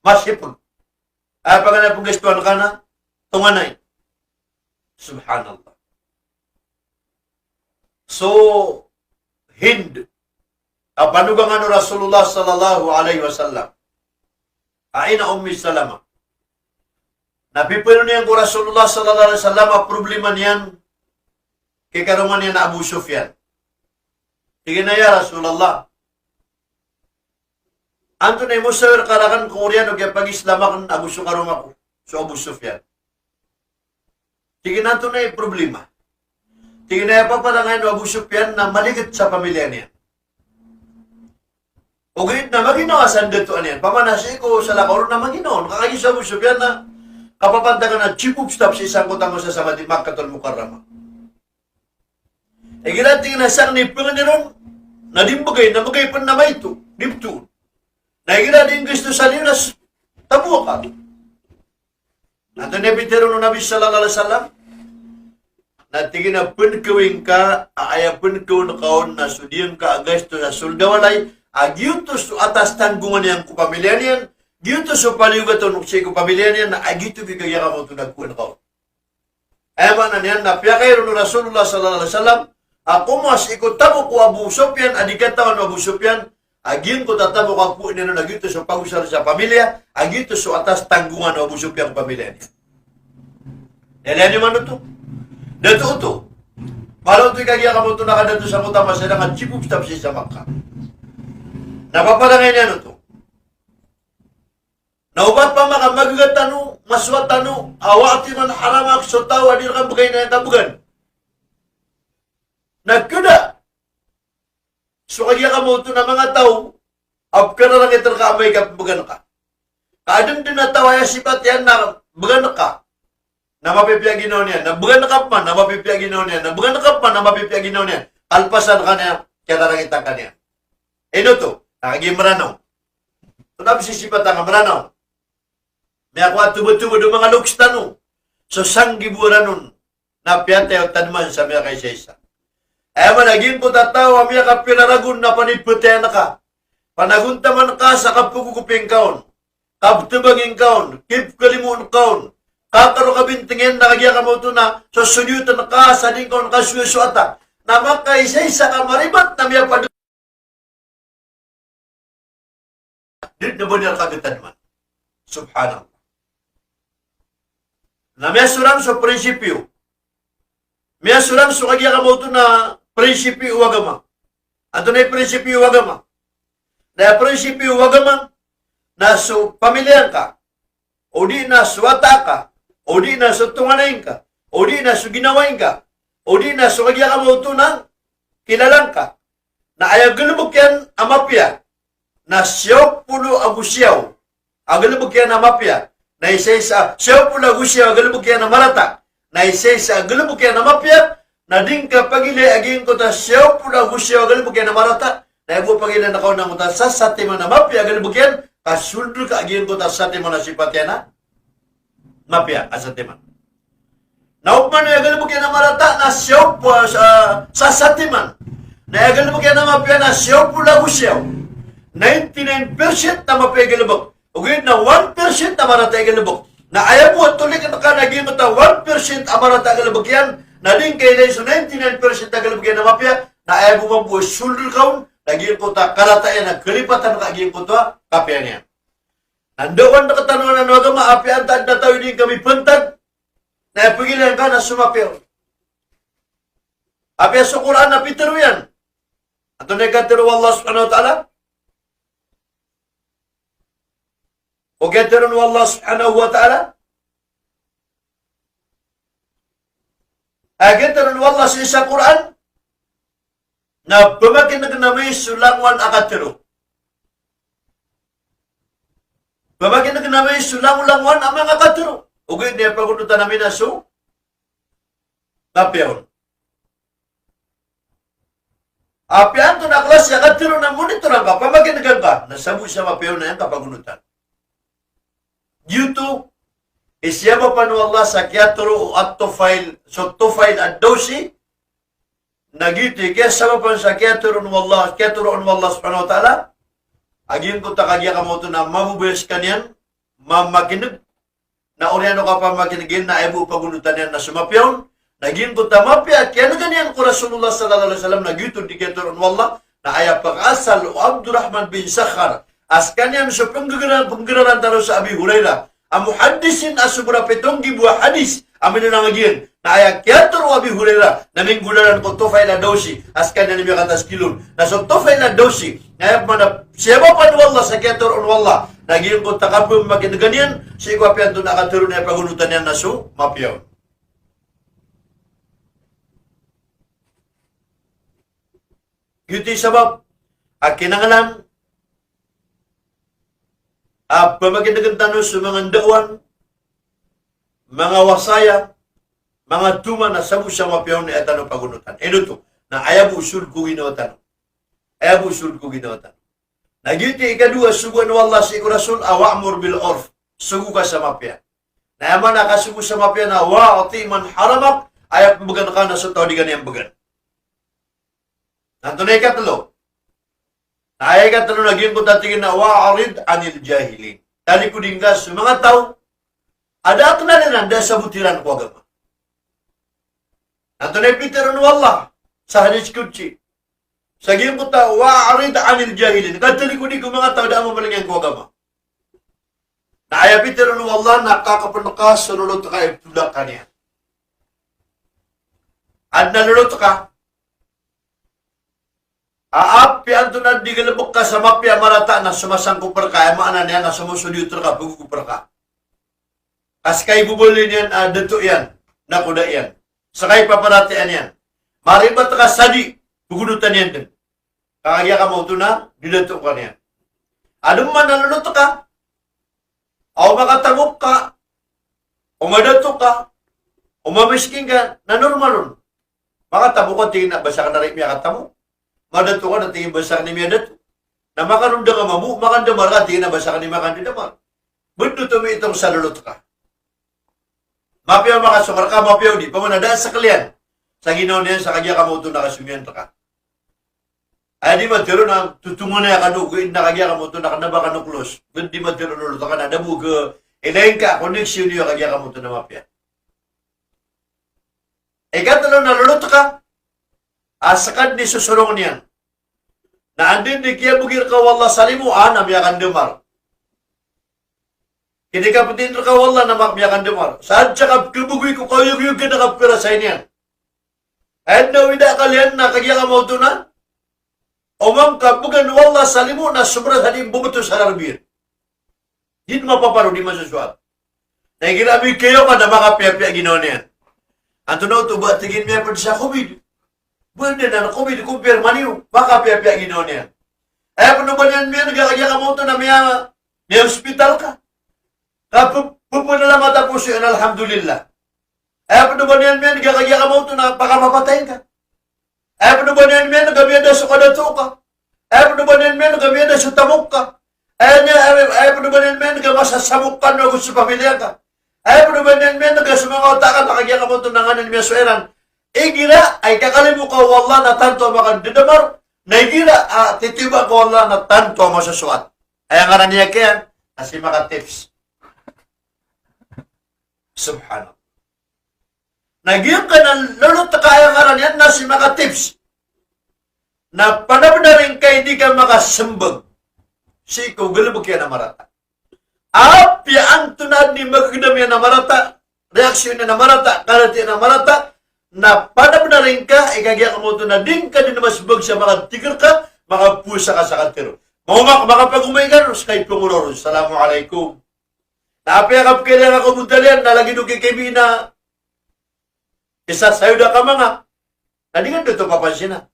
masipn. Aya paganay a pnggastoan ka na tonganay. Subhanallah. So Hind a panogangan o Rasulullah sallallahu alaihi wasallam a ina o Ummi Salama. Na piphaano niyan ko Rasulullah sallallahu alaihi wasallam a problema niyan ki karoma niyan a Abu Sufyan. Tig iyan a, "Ya Rasulullah, antonaa i mosawir ka rakn ko oriyan o kiyapangislam akn ago so karoma ko, so Abu Sufyan?" Tig iyan a, "Antonaa i problema?" Tig iyan a, "Aya paparangayan o Abu Sufyan na maligit sa pamilya niyan." Ogaid na maginawa sa ndatoan iyan. Pamana sii ko salakaw ron na maginawa on. Ka kagiya so Abu Sufyan na kapapantagan a chief of staff sii sangkoto a masa sa Madi-, Makkatul Mukarramah. Igira tig iyan a sakn i pangni ron na di mbgay, na mbgay pn na maito, di btoon. Na igira di nggasto sa liyo na s-, tabo a kar. Na antonaa i pitharo o Nabi sallallahu alaihi wasallam? Na tig iyan a pnkawing ka a aya pnkawing ka on na so di ngka gasto sa sold a walay a giyoto so atas tanggongan iyan ko pamilya niyan, giyoto so paliyogat on sii ko pamilya niyan, na a giyoto i kagiya ka maoto na kowaan ka on. Aya maana niyan na piyakay ron o Rasulullah sallallahu alaihi wasallam a komowa sii ko tabo ko Abu Sufyan a di katawan o Abu Sufyan a giyangkoto a tabo a kowaan iyan on a giyoto so pagosar sa pamilya, a giyoto so atas tanggongan o Abu Sufyan ko pamilya niyan. Ilaya niyo man oto. Dato oto. Mala oto i kagiya ka maoto na kadato sangkoto a masa a da nga chief of staff sii sa Makkah. Na paparangayan iyan oto. Na oba pman ka magaga tano, masowa tano a wa'ti man haramak, so taw a di rka mbgay na aya ka bgan. Na kda so kagiya ka maoto na manga taw a pkhararangit rka amay ka pmbgan ka. Ka adn dn a taw a aya sipat iyan na bgan ka na mapipiya ginawa niyan, na bgan ka pman na mapipiya ginawa niyan, na bgan ka pman na mapipiya ginawa niyan. Kalpasan ka niyan, kiyararangitan ka niyan. Ino oto? Na kagiya Mranaw. Oto na psisipatan ka Mranaw. Miyakowa tobatoba o manga loks tano so sanggibo a ranon na piyatay o tadman sa miyakaisaisa. Aya maana giyangkoto a taw a miyakapira ragon na panipatayan ka, panagontaman ka sa kapagogoping ka on, kaptabanging ka on, kipkalimoon ka on, kakaro kabintngan na kagiya ka maoto na sosoliyotan ka sa di ngka on kasowasowa ta. Na makaisaisa ka maribat na miyapad di dn a ba niyan rka gtadman. Subhanallah. Na miyasoran so prinsipyo. Miyasoran so kagiya kamaoto na prinsipyo o agama. Antonaa i prinsipyo o agama? Na aya prinsipyo o agama na so pamilya ngka, o di na so wata ka, o di na so tonganay ngka, o di na so ginawai ngka, o di na so kagiya kamaoto na kilala ngka, na aya galbk iyan a mapiya na siyaw polo ago siyaw a galbk iyan a mapiya, na isaisa, siyaw polo ago siyaw a galbk iyan a marata, na isaisa a galbk iyan a mapiya, na di ngka pagilay a giyangkoto a siyaw polo ago siyaw a galbk iyan a marata, na aya bo a pagilay na kaon angkoto a sasatiman a mapiya a galbk iyan, ka sold rka a giyangkoto a satiman a sipat iyan a mapiya a satiman. Na opama na aya galbk iyan a marata na siyaw polo, ah, sasatiman. Na aya galbk iyan a mapiya na siyaw polo ago siyaw. Ninety-nine percent a mapiya i galbk. Ogaid na one percent a marata i galbk. Na aya bo a tolik ngka na giyangkoto a one percent a marata a galbk iyan, na di ngka ilay so ninety-nine percent a galbk iyan a mapiya, na aya bo mambo a sold rka on, na giyangkoto a karata iyan a kalipatan ka giyangkoto a kapiya niyan. Na ndaowan rktano anan o agama, apiya antaa dn a taw i di ngka mipantag, na aya pagilay ngka na so mapiya on. Apiya so Qur'an na pitharo iyan. Antonaa i katharo o Allah subhanahu wa ta'ala? O katharo o Allah subhanahu wa ta'ala, a katharo o Allah sii sa Qur'an, na pamakinegn ami so langowan a katharo. Pamakinegn ami so langolangowan a manga katharo. Ogaid na aya pagonotan ami na so mapiya on. Apiya antonaa a klasi a katharo na monitor angka, pamakineg angka, na sabo sa mapiya on na aya ngka pagonotan. Giyoto i siyabapan o Allah sa kiyatharo o At-Tufail, so Tufail Ad-Dawsi, na giyoto i kiyasabapan sa kiyatharo o Allah, kiyatharo o Allah subhanahu wa ta'ala a giyangkoto a kagiya kamaoto na mambo ba skaniyan mamakineg, na oriyan o kapamakineg iyan na aya bo pagonotan iyan na so mapiya on, na giyangkoto a mapiya a kiyanegan iyan ko Rasulullah sallallahu alaihi wasallam, na giyoto di kiyatharo o Allah, na aya pakaasal o Abdurrahman bin Sakhar a skaniyan so pnggr-, pnggiraran tano sa Abi Hurairah a muhaddisin a sobra pitong gibo a hadis a minanangag iyan, na aya kiyatharo o Abi Hurairah na minggolalan ko Tufail Ad-Dawsi a skaniyan i miyakataskil on. Na so Tufail Ad-Dawsi na aya pman a siyabapan o Allah sa kiyatharo o Allah, na giyangkoto a kapamakineg iyan sii ko apiya antonaa a katharo na aya pagonotan iyan na so mapiya on. Giyoto i sabap a kinanglan a pamakinegen tano so manga ndaowan, manga wasaya, manga toman a sabo sa mapiya on na aya tano pagonotan. Ino oto? Na aya bo sold ko ginawa tano. Aya bo sold ko ginawa tano. Na giyoto i ikadowa a sogoan o Allah sii ko Rasul a wa'mur bil urf. Sogo ka sa mapiya. Na aya maana a kasogo sa mapiya na wa'ti man haramak, aya pmbgan ka na so taw a di ka niyan mbgan. Na antonaa i ikatlo? Na aya ikatlo na giyangkoto a tig iyan a wa'rid anil jahilin. Talikodi ngka so manga taw a da a knal iran, da a saboti ran ko agama. Na antonaa i pitharo o Allah sa hadis qudsi? Sa giyangkoto a wa'rid anil jahilin, ka talikodi ko manga taw a da a mamalingan ko agama. Na aya pitharo o Allah na kakapn ka so lolot ka i ptolak ka niyan. Adn a lolot ka a apiya antonaa di galbk ka sa mapiya a marata na somasangkop rka, aya maana niyan na somosodiyot rka, pagogop rka. Ka ska i bobaloy niyan a dato iyan, nago da iyan. Ska i paparatiyayaan iyan. Maribat ka sa di, pagonotan iyan dn. Ka kagiya kamaoto na di dato ka niyan. Adn man a lolot ka a o makatamok ka, o madato ka, o mamiskin ka, na normal on. Makatamok ka, tig iyan a ba sakn a di miyakatamok. Madato ka na tig iyan a ba sakn i miyadato. Na makaronda ka mambo, makandamar ka, tig iyan a ba sakn i makandadamar. Bd oto miitong sa lolot ka. Mapiya o makasong rka, mapiya o di, pamana da a skl iyan sa ginawa niyan sa kagiya kamaoto na kasomiyan rka. Aya di matharo na totonganay a kano, ogaid na kagiya kamaoto na kna ba kano close. Bd di matharo lolot ka na da bo khailay ngka a connection iyo a kagiya kamaoto na mapiya. Ikatlo na lolot ka a ska dn i sosorong iyan. Na anda i kiyabgi rka o Allah sa limo, a, na miyakandamar. Kini kaptin rka o Allah na ma-, miyakandamar. Sa adn sa kapkhabagoy ko kaoyagoyag ka na kapkharasay niyan. Aya dn a wida ka liyan na kagiya ka maoto na, oman ka bgan o Allah sa limo na sobra sa di mbobto sa rarb iyan. Di dn mapaparo, di masosoat. Na igira a mikayo ka na makapiyapiya ginawa niyan. Antonaa oto ba tig iyan miyapd sa covid? Ba dn anan covid, kumpirma niyo, makapiyapiya ginawa niyan. Aya pd o ba niyan miyan'g a kagiya ka maoto na miya, miya-hospital ka. Ka p-, pphanalamata poso iyan, alhamdulillah. Aya pd o ba niyan miyan'g a kagiya ka maoto na pakamapatay ka. Aya pd o ba niyan miyan'g a miyada so kadato ka. Aya pd o ba niyan miyan'g a miyada so tamok ka. Aya niyan, aya, aya pd o ba niyan miyan'g a masasamok kano ago so pamilya ka. Aya pd o ba niyan miyan'g a so manga wata ka na kagiya ka maoto na nganin miyasowa iran. Igira a ikakalimo ka o Allah na tanto a makandadamar, na igira a titiyoba ka o Allah na tanto a masosoat. Aya ngaran iyan kiyan, na si maka-tips. Subhanallah. Na giyangkanan a lolot ka, aya ngaran iyan na si maka-tips. Na panabnar ingka i di ka makasmbag sii ko galbk iyan a marata. Apiya antonaa dn i magdam iyan a marata, reaksyon iyan a marata, karat iyan a marata, na panabnar ingka i kagiya ka maoto na di ngka dn masmbag sa makatig rka, makapowasa ka sa katharo. Maoma ka, makapagomay ka ron, ska i pngoro ron, "Assalamu alaikum." Na apiya kapkhailay ka ko bontal iyan na lagid o kikhaibin a isa sa iyo da ka manga, na di ka dn oto papansinan.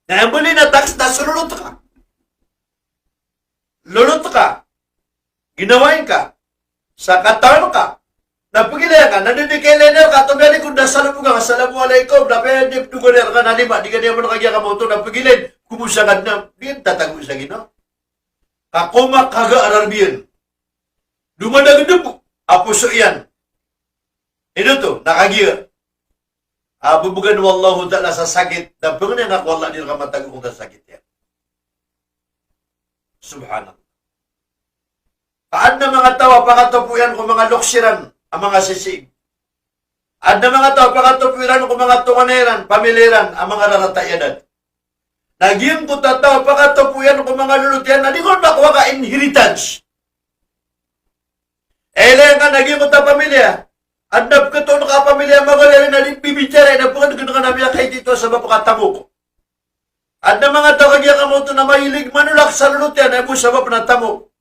Na aya mbaloy na taks na so lolot ka. Lolot ka. Ginawa ingka. Sa katawan ka. Na pagilay ka, na di di kailay na ka, tomiyalikod na salubog ka, "Assalamu alaikum." Na apiya di pdogan iyan rka na lima, di ka niyan man kagiya ka maoto na pagilay, komosa ka dn a, di tatago sa ginawa. Ka komakhaga a rarb iyan. Domadagdg a poso iyan. Ino oto, na kagiya a bbgan o Allahu Ta'ala sa sakit, na pangnin ka ko Allah di rka matago ko sakit iyan. Subhanallah. Ka adn a manga taw a pakatopo iyan ko manga loks iran a manga sisii. Adn a manga taw a pakatopo iran ko manga tonganay iran, pamilya iran a manga rarata i adat. Na giyangkoto a taw a pakatopo iyan ko manga lolot iyan na di kon makowa ka inheritance. Ilay ka na giyangkoto a pamilya, adn a pkhatoon ka a pamilya a magari na di bibitiyarai na pkadgn ka na miyakaitito sabap ka tamok. Adn a manga taw kagiya ka maoto na mahilig manolak sa lolot iyan, aya bo sabap na tamok.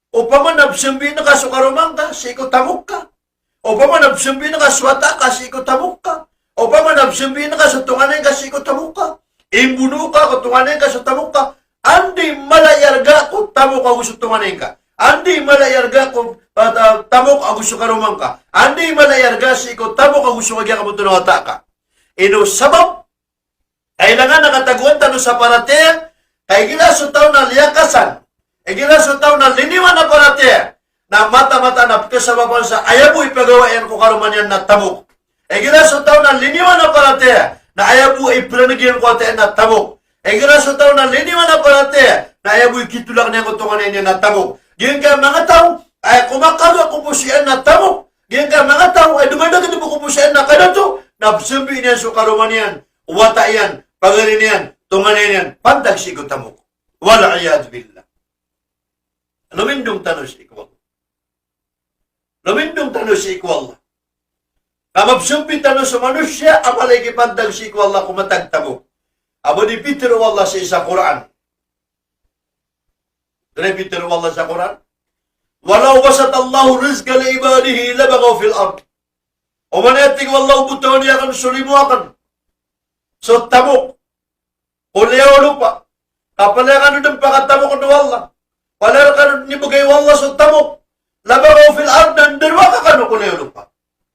Opama na pzambiin ka so karoma ngka, sii ko tamok ka. Opama na pzambiin ka so wata ka, sii ko tamok ka. Opama na pzambiin ka so tonganay ngka, sii ko tamok ka. Imbono ka ko tonganay ngka so tamok ka. Anda i mala i arga ko tamok ago so tonganay ngka? Anda i mala i arga ko, ah, ta-, tamok ago so karoma ngka? Anda i mala i arga sii ko tamok ago so kagiya ka maoto na wata ka? Ino sabap? Kailangan a katagoan tano sa paratiyaya, ka igira so taw na liyakasan, igira so taw na liniwan a paratiyaya, na mataan-mataan a pkhasabapan sa aya bo i pagawai iyan ko karoma niyan na tamok. Igira so taw na liniwan a paratiyaya, na aya bo i praneg iyan ko wata iyan na tamok. Igira so taw na liniwan a paratiyaya, na aya bo i kitolak niyan ko tonganay niyan na tamok. Giyangkai a manga taw a aya komakhaga ko poso iyan na tamok. Giyangkai a manga taw a aya domadagdg ko poso iyan na kadato, na pzambiin iyan so karoma niyan, wata iyan, pagari niyan, tonganay niyan, pantag sii ko tamok. Wal iyadhu billah. Lomindong tano sii ko Allah. Lomindong tano sii ko Allah. Ka mapzambi tano so manosiya a mala i kipantag sii ko Allah ko matag tamok. A ba di pitharo o Allah sii sa Qur'an. Di pitharo o Allah sa Qur'an, "Walaw basatallahu rizqa li ibadihi labaghaw fil ard." Oman, aya tig o Allah, o botawan iyan akn so limo akn so tamok ko liyawaw lopa, ka palaya kano dn pakatamokn o Allah, palaya kano dn ibgay o Allah so tamok, labaghaw fil ard, na ndarowaka kano ko liyawaw lopa.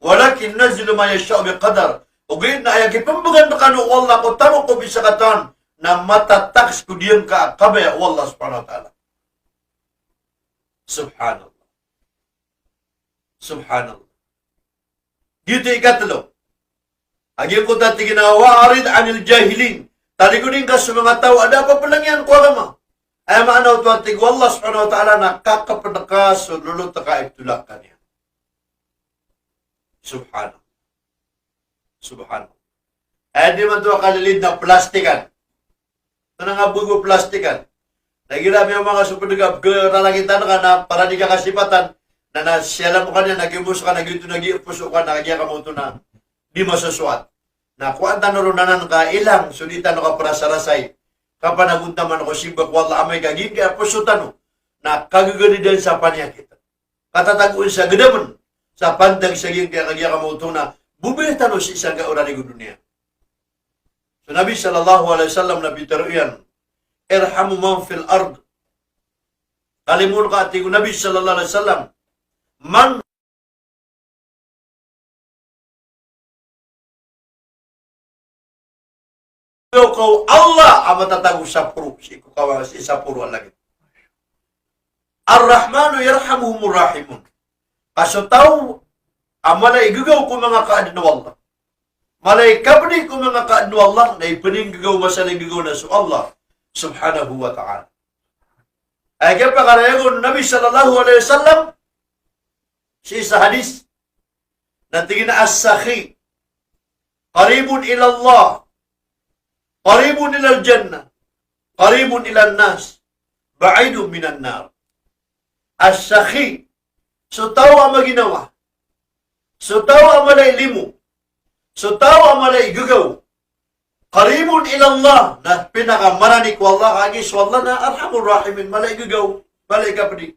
Walakin yunazzilu man yasha'u biqadar. Ogaid na aya kipmbgan rkano o Allah ko tamok ko bisa katawan na matataks ko diyangka a kabaya o Allah subhanahu wa ta'ala. Subhanallah. Subhanallah. Giyoto i ikatlo. A giyangkoto a tig iyan a, "Wa a'rid anil jahilin." Taligodi ngka so manga taw a da a paplngiyan ko agama. Aya maana oto a tig o Allah subhanahu wa ta'ala na kakpn ka so lolot ka a iptolak ka niyan. Subhanallah. Subhanallah. Aya di man oto a kalilid na plastikan. Tana nga bego plastikan. Na igira miyamanga so ped ka, pegeralangitan ka na para di ka kasipatan. Na, na siyalam ka niyan, na giyoto ka, na giyoto, na giyoto ka, na giya ka maoto na di masosowat. Na kowaan tano ron anan ka ilang so di tano kaperasarasay, kapanagontaman ko simba ko Allah, amay ka giyangkaya poso tano na kagegelidan sa paniyakit, katatagoan sa gedamen, sa pantag sa giyangkaya, kagiya ka maoto na bobay tano sii sangkai o rarig o doniya. So Nabi sallallahu alaihi wasallam na pitaro iyan, "Irhamu man fil ard." Kalimo ka, tig o Nabi sallallahu alaihi wasallam, man Igegaw ko Allah a matatago sa poro, sii ko kawa, sii sa poro a langit. Ar-Rahmanu yarhamuhumur rahimun. Ka so taw a mala i gegaw ko manga kaadn o Allah, mala i kapdi ko manga kaadn o Allah, na ipeningegaw, masa na igegaw na so Allah subhanahu wa ta'ala. Aya kiyapakarayag o Nabi sallallahu alaihi wasallam sii sa hadis, na tig iyan a, "As-sakhi qaribun ila Allah, qaribun ilal jannah, qaribun ilan nas, ba'idun minan nar." As-sakhi, so taw a maginawa, so taw a mala i limo, so taw a mala i gegaw, qaribun ila Allah, na pinakamarani ko Allah, kagiya so Allah na Arhamur Rahimin, mala i gegaw, mala i kapdi.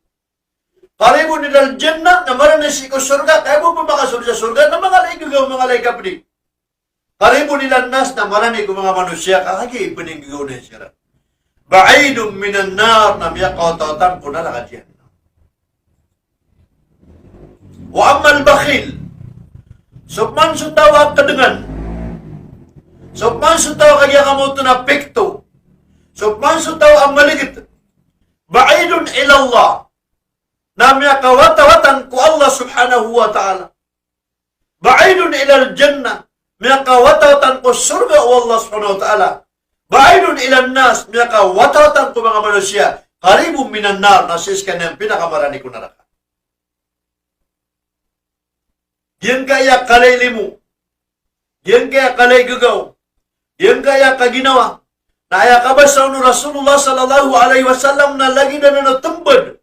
Qaribun ilal jannah, na marani sii ko sorga, kaya bo pn makasold sa sorga na mala i gegaw, mala i kapdi. Qaribun ilan nas, na marani ko manga manosiya, kagiya ipeningegaw niyan siran. Ba'idun minan nar, na miyakawatawatan ko naraka jahannam. Wa ammal bakhil, so pman so taw a kedengan, so pman so taw a kagiya ka maoto na pikto, so pman so taw a maliget, ba'idun ila Allah, na miyakawatawatan ko Allah subhanahu wa ta'ala. Ba'idun ilal jannah, miyakawatawatan ko sorga o Allah subhanahu wa ta'ala. Ba'idun ilan nas, miyakawatawatan ko manga manosiya. Qaribun minan nar, na sii skaniyan pinakamarani ko naraka. Giyangkaya kala i limo, giyangkaya kala i gegaw, giyangkaya kaginawa. Na aya kabasa on o Rasulullah sallallahu alaihi wasallam na lagid anan o tembed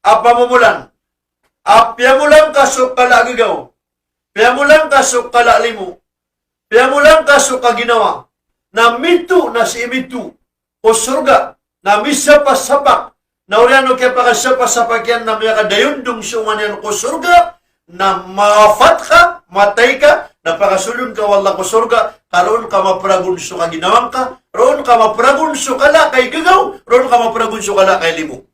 a pamomolan a piyamolan ka so kala a gegaw, piyamolan ka so kala a limo, piyamolan ka so kaginawa, na mito, na sii mito ko sorga, na misapasapak, na oriyan o kiyapakasapasapak iyan na miyakadayondong so onga niyan ko sorga, na mawapat ka, matay ka, na pakasoldn ka o Allah ko sorga, ka roo ka maperagon so kaginawa ngka, roo ka maperagon so kala a kaigegaw, roo ka maperagon so kala a kailimo.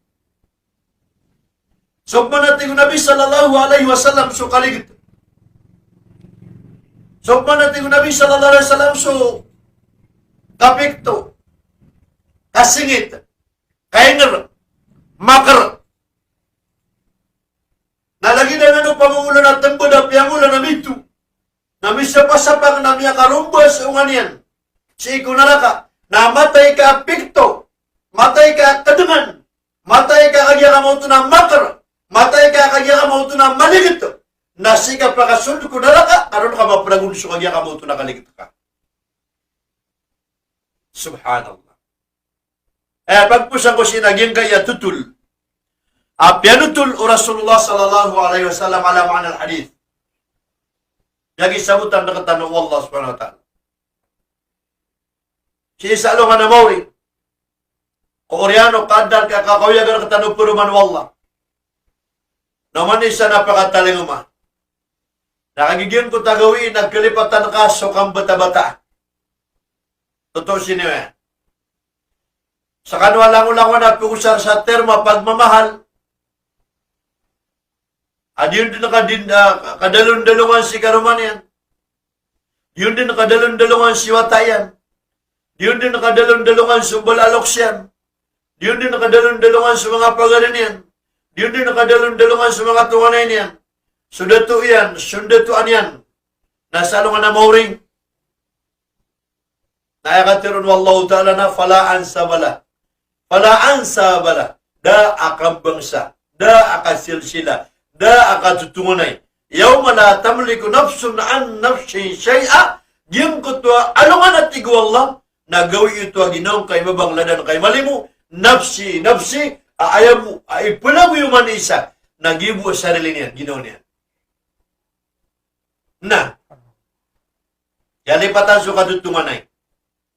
So pman a tig o Nabi sallallahu alaihi wasallam so kaliget. So pman a tig o Nabi sallallahu alaihi wasallam so kapikto, kasingit, kainger, maker. Na lagid anan o pamomolan a tembed a piyamolan a mito, na misapasapak, na miyakaromba so onga niyan sii ko naraka, na matay ka a pikto, matay ka a kedengan, matay ka a kagiya ka maoto na maker, matay ka a kagiya ka maoto na maliget, na sii ka pakasold ko naraka, ka roo ka maperagon so kagiya ka maoto na kaliget ka. Subhanallah. Eh, pagposan ko sii na giyangkaya totol a piyanotol o Rasulullah sallallahu alaihi wasallam ala ma'na al-hadith. Aya kisabotan rektano o Allah subhanahu wa ta'ala sii sa alongan a maori, ko oriyan o kaadn ka kakaoyagan rektano o peroman o Allah. Na oman i isa na pakatalingoma, na kagiya giyangkoto a gawii na kalipatan ka so kambatabata. Toto siniwe. Sa kano a langolangon a pegosar sa term a pagmamahal a di on den kadin, ah, kadalondalongan si karoma niyan. Di on den kadalondalongan si wata iyan. Di on den kadalondalongan so mbala a loks iyan. Di on den kadalondalongan so manga pagari niyan. Di on den kadalondalongan so manga tonganay niyan, so dato iyan, so ndatoan iyan, na sa alongan a maori. Na aya katharo o Allahu Ta'ala na, "Fala ansaba lah." Fala ansaba lah. Da a kambangsa, da a kasilsila, da a katotonganay. Yawma la tamliku nafsun an nafsin shay'a. Giyangkoto a alongan a tig o Allah, na gawii oto a ginawa ngka i mabang, lada ngka i malimo, nafsi, nafsi, a aya bo a ipelagoy o manosiya na giya bo a sarili niyan, ginawa niyan. Na aya lipatan so katotonganay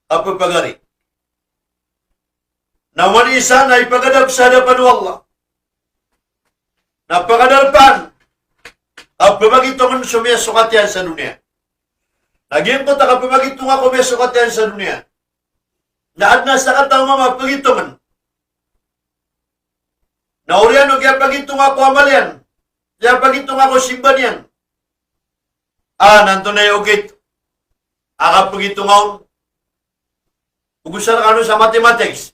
a pepagari. Na o manosiya na ipagadap sa hadapan o Allah na pagadalpan a pemagitongen so miyasokat iyan sa doniya. Na giyangkoto a kapemagitonga ko miyasokat iyan sa doniya na aden a sakataw a mama a pegitongen. Na oriyan o kiyapagitonga ko amal iyan, kiyapagitonga ko simba niyan. A, na antonaa i okit a kapegitonga on? Ogosan kano sa mathematics.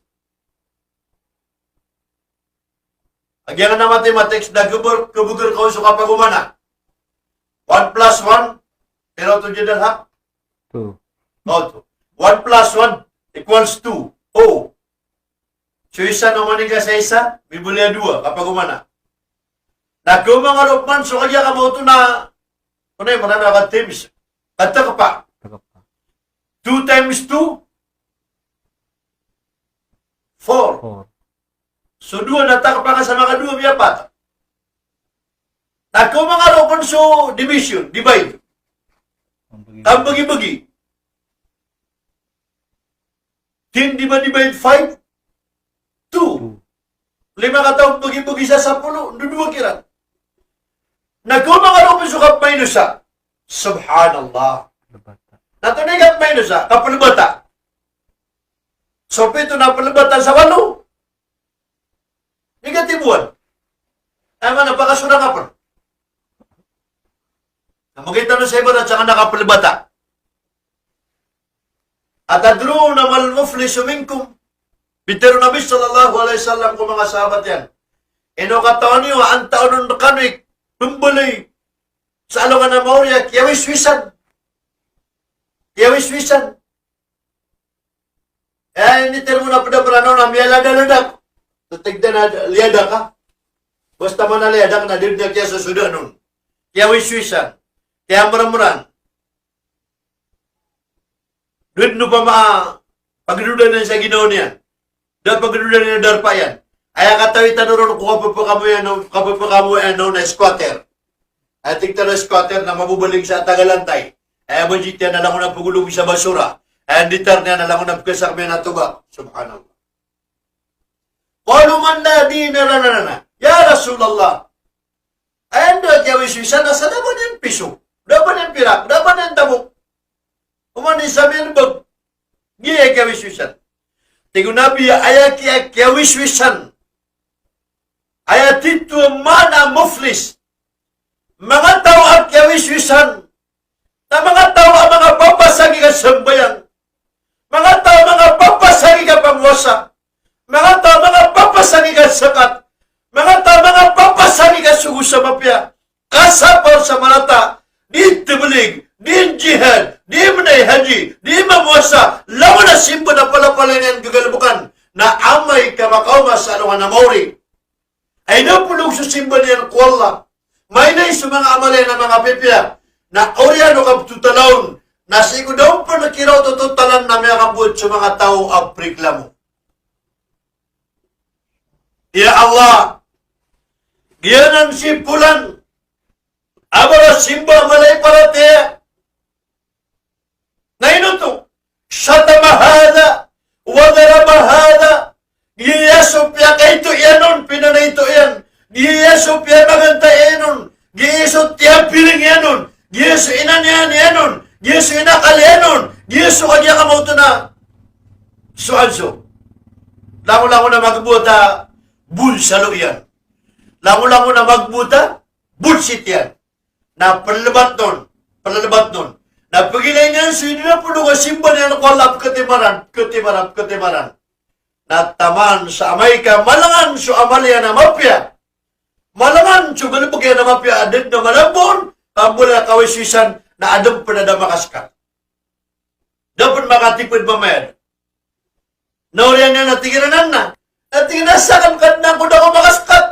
A giyangkanan a mathematics, da keber-, kebeger ka on so kapagomana. One plus one, pira oto, Jadal, ha? Two. O, two. One plus one equals two. O. So isa na oman i ka sa isa, mibaloy a dowa, kapagomana. Na khaoma nga ron man so kagiya ka maoto na, ano i, marana ka times, katekpa. Katekpa. Two times two, four. Four. So dowa na tekpa ka sa makadowa, miyapat. Na khaoma nga ron so division, divide. Kambegibegi. Ten divided by five, two. Two. Lima kataw begibegi sa sapolo, ndodowa kiran. Na khaoma nga ron so kapmainosa. Subhanallah. Pelebata. Na antonaa i kapmainosa, kapelebata. So pito na pelebatan sa walo, negative one. Aya maana, pakasoda ka pen. Na magay tano sa ibarat sangkanan a kapelebata. Atadruna mal muflisu minkum? Pitharo o Nabi sallallahu alaihi wasallam ko manga sahabat iyan, ino katawan iyo a antaa on rekano i pembaloy sa alongan a maori a kiyawiswisan? Kiyawiswisan. Eh, ini termo na peda meranaw na miyalada-lada. Tetegda na liyada ka. Basta mana liyada ka na di na kiyasosoda non. Kiyawiswisan. Kiyamermeran. Di na opama a pagdodan iyan sa ginawa niyan. Da pagdodan iyan a darpa iyan. Aya katawi tano ron ko kapepakamoyan, kapepakamoyan na squatter. Aya tig tano a squatter na mabobaling sa taga lantay. Aya budget iyan na langon a pegolog sa basura. Aya nditar niyan na langon a pekasakmiyan a tobak. Subhanallah. Qalu man alladhi narana. Ya Rasulullah. Aya anda kiyawiswisan na sa da ba niyan piso, da ba niyan pirak, da ba niyan tamok. Oman i sa miyan beg. Giya kiyawiswisan. Tig o Nabi, aya kiya-, kiyawiswisan. Aya titho a maana a muflis. Manga taw a kiyawiswisan. Na manga taw a manga papasagi ka sambayang. Manga taw a manga papasagi ka pamowasa. Manga taw a manga papasagi ka zakat. Manga taw a manga papasagi ka sogo sa mapiya. Kasapar sa marata, di tablig, di jihad, di menay haji, di mamowasa, langon a simba na palapalaya niyan gegalebeken, na amay ka makaoma sa alongan a maori. Ay na pulog so simba niyan ko Allah. Mailay so manga amal iyan a manga pipiya. Na oriyan o kaptotala on, na sii ko da on pen kiraot o totalan na miyakabowat so manga taw a preklamo. Ya Allah, giyanan si Polan a marasimba a mala i paratiyaya. Na ino oto? Shatama hadha, wa daraba hadha. Giya so piyakaito iyan on, pinanaito iyan. Giya so piyamaganta iyan on. Giya so tiyapiring iyan on. Giya so inaniyan iyan on. Giya so inakal iyan on. Giya so kagiya ka maoto na so anso. Langolangon a magbota bonsalo iyan. Langolangon a magbota bonsit iyan. Na pelelebat on, pelelebat on. Na pegilay niyan so ino na polo a simba niyan ko Allah, peketimaran, peketimaran, peketimaran. Na taman sa amay ka malangan so amal iyan a mapiya. Malangan so galebek iyan a mapiya, a da den a malambo on, ka mala kawiswisan, na aden pen a da makasekat. Da pen makatiped mamayad. Na oriyan iyan a tig iran anan na, a tig iran a saken ka den a ko da ko makasekat.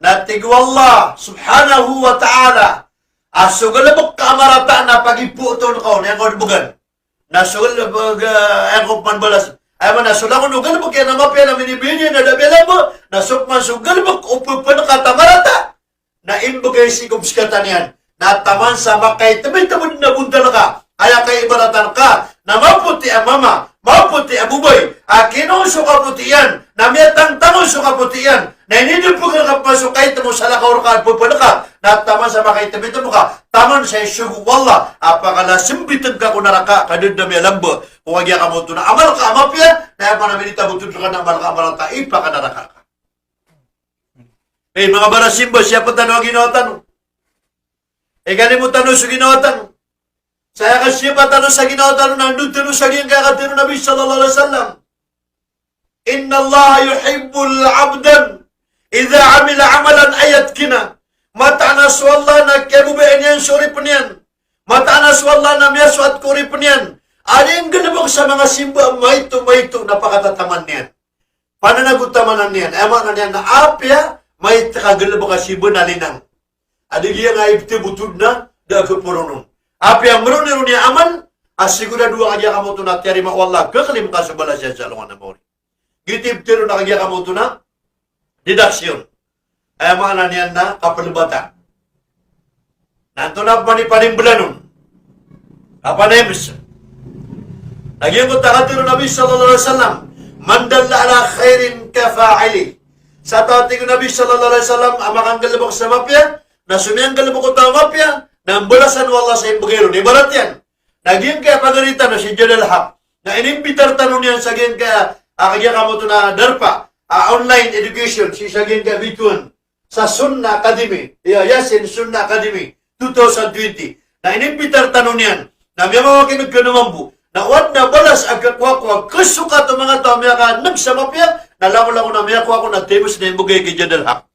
Na tig o Allah subhanahu wa ta'ala a so galebek ka a marata na pagipoton ka on, iyan ka on began. Na so galbk, eh, aya ko pman balas. Aya maana na so langon o galbk iyan a mapiya na minibigay niyan a da a miyalambo, na so pman so galbk o pphankat a marata na imbgay sii ko pskatan iyan. Na taman sa makaitbitbd na bontal ka, aya kaibaratan ka na mapoti a mama, mapoti a bobay a kinoon so kapoti iyan, na miyatangtangon so kapoti iyan, na inidpg rka pman so kaitmo sa lakaw rka a pphankat, na taman sa makaitbitbd ka, taman sa isogo o Allah a pakalasmbitn ka ko naraka, ka da dn a miyalambo ko kagiya ka maoto na amal ka a mapiya, na aya pman a minitabotod rka na amal ka a marata, ipakanaraka ka. Eh, manga barasimba, siyapa tano a ginawa tano. Eh, kalimo tano so ginawa tano. Sa aya kasiyapa tano sa ginawa tano na ndo tano sa giyangkaya katharo o Nabi sallallahu alaihi wasallam. Inna Allaha yuhibbul abdan idha amila amalan an yutqinah. Mataan a so Allah na kiyababayaan iyan so oripn iyan. Mataan a so Allah na miyasoat ko oripn iyan a di nggalbk sa manga simba a maito, maito na pakatataman iyan. Pananagotamanan iyan. Aya maana niyan na apiya maito ka galbk a simba na linang. A di giyangkaya ibtbotod na da a kaporonon. Apiya mroni ron i amal a sigurado a kagiya ka maoto na tiyarima o Allah, kaklim ka so balas iyan sa alongan a maori. Giyoto i ptharoon a kagiya ka maoto na deduction. Aya maana niyan na kaplbata. Na antonaa pman i panimblan on? Kapanaims. Na giyangkoto a katharo o Nabi sallallahu alaihi wasallam, "Man dalla ala khairin kafa'ilih." Sa taw, a tig o Nabi sallallahu alaihi wasallam, a makanggalbk sa mapiya, na so miyanggalbk o taw a mapiya na mbalasan o Allah sa imbgay ron. Ibarat iyan na giyangkaya pagari tano si Jadal Haq, na inimbitar tano niyan sa giyangkaya, a, kagiya ka maoto na darpa a online education, sii sa giyangkaya bitowan sa Sunnah Academy, iya, Yasin Sunnah Academy, two thousand twenty. Na inimbitar tano niyan, na miyamakin'g kano mambo, na o adn a balas a kakowa ko a kasokat o manga taw a miyakan'g sa mapiya, na langolangon a miyakowa ko na tebes na imbgay ki Jadal Haq.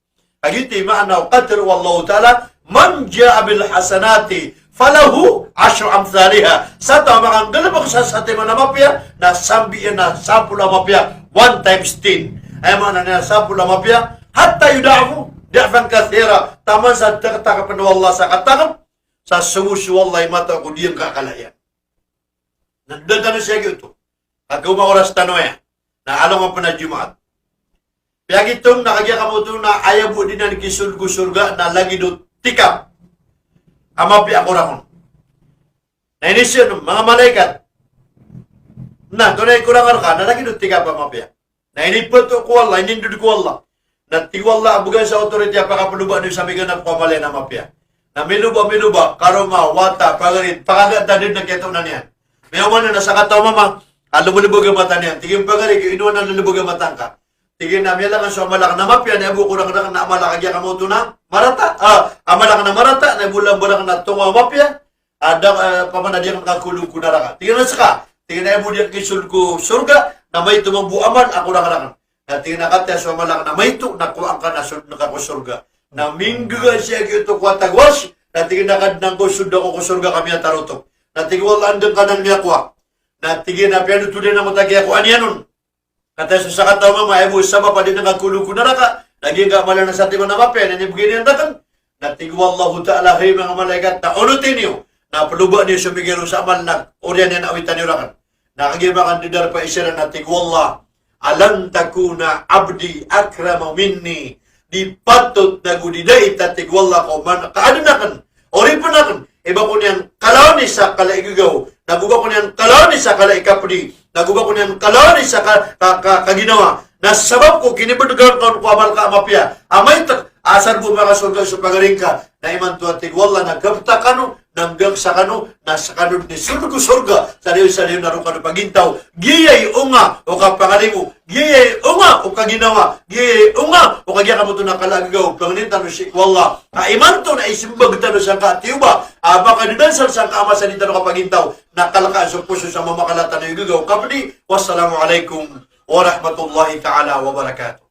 Kagiya oto i maana o katharo o Allahu Ta'ala, "Man ja'a bil hasanati falahu ashru amthaliha." Sa taw a makanggalbk sa satiman a mapiya, na sambi iyan a sapolo a mapiya, one times ten. Aya maana niyan a sapolo a mapiya, hatta yudha'afa dha'fan kathira. Taman sa taktakpn o Allah sa katakp, sa sogo so Allah i mataw ko di ngka kala iyan. Na da tano sii giyoto. Kagiya oman oras tano aya na alongan pn a Jumaat. Piyagitong na kagiya ka maoto na aya bo dn a kisold ko sorga na lagid o tikap a mapiya a korang on. Na inisii on o manga malaikat, na antonaa i korang rka? Na lagid o tikap a mapiya. Na inipato ko Allah, inindod ko Allah. Na tig o Allah a bgan sa authority a pakaploba niyo sa miganap ko amal iyan a mapiya. Na miloba, miloba, karoma, wata, pagari, pakaga ta dn a kiyatoona niyan. Miyaoma na sakataw a mama a lolobag a mata niyan. Tig iyan, pagari ko, ino anan lolobag a mata ngka? Tig iyan a miyalangan so amal akn a mapiya na aya bo korang rakn na amal a kagiya ka maoto na marata. Ah, amal akn a marata na aya bo lamba rakn na tonga a mapiya. Ada, eh, paman a di akn kakolog ko naraka. Tig iyan a ska. Tig iyan a aya bo di akn kisold ko sorga na maito mambo a amal a korang rakn. Na tig iyan a katii a so amal akn a maito na kowaan ka na sold ngka ko sorga. Na minggaga sii giyoto ko wata ago arsh. Na tig iyan a kadnan ko, sold ako ko sorga ka miyatarotop. Na tig o Allah a anda ngka nan miyakowa? Na tig iyan a piyanothodan ako ta giya ko aniyan on. Katii a so sakataw a mama a aya bo sabap a di dn kakolog ko naraka na giyangkaya amal na satiman a mapiya na inibgay niyan rakn. Na tig o Allahu Ta'ala, hay manga malaikat, na onoti niyo, na ploba niyo so migay ron sa amal na oriyan iyan a awitan iyo rakn. Na kagiya makandadar pa isa na tig o Allah, "Alan takuna abdi akrama minni." Di patot nago di dait a tig o Allah ko man, ka adn akn, oripn akn, i ba ko niyan kalawani sa kala i gagaw, nago ba ko niyan kalawani sa kala i kapdi, nago ba ko niyan kalawani sa ka, ka, ka, kaginawa. Na sabap ko kinibdgan ka on ko amal ka a mapiya a maito, asar bo makasorga so pagari ngka. Na imanto a tig o Allah na gabta kano, na nggak sa kano, na skano dn i sold ko sorga sa dayon sa dayon a roo kano pagintaw. Giyaya i onga o kapangalimo, giyaya i onga o kaginawa, giyaya i onga o kagiya ka maoto na kala a gagaw. Pangnin tano sii ko Allah a imanto na ismbag tano sangka a tiyoba a makadadansal sangka a masa di tano kapagintaw, na kalkaan so poso sa mamakala tano i gagaw kapdi. Wassalamu alaikum warahmatullahi ta'ala wabarakatuh.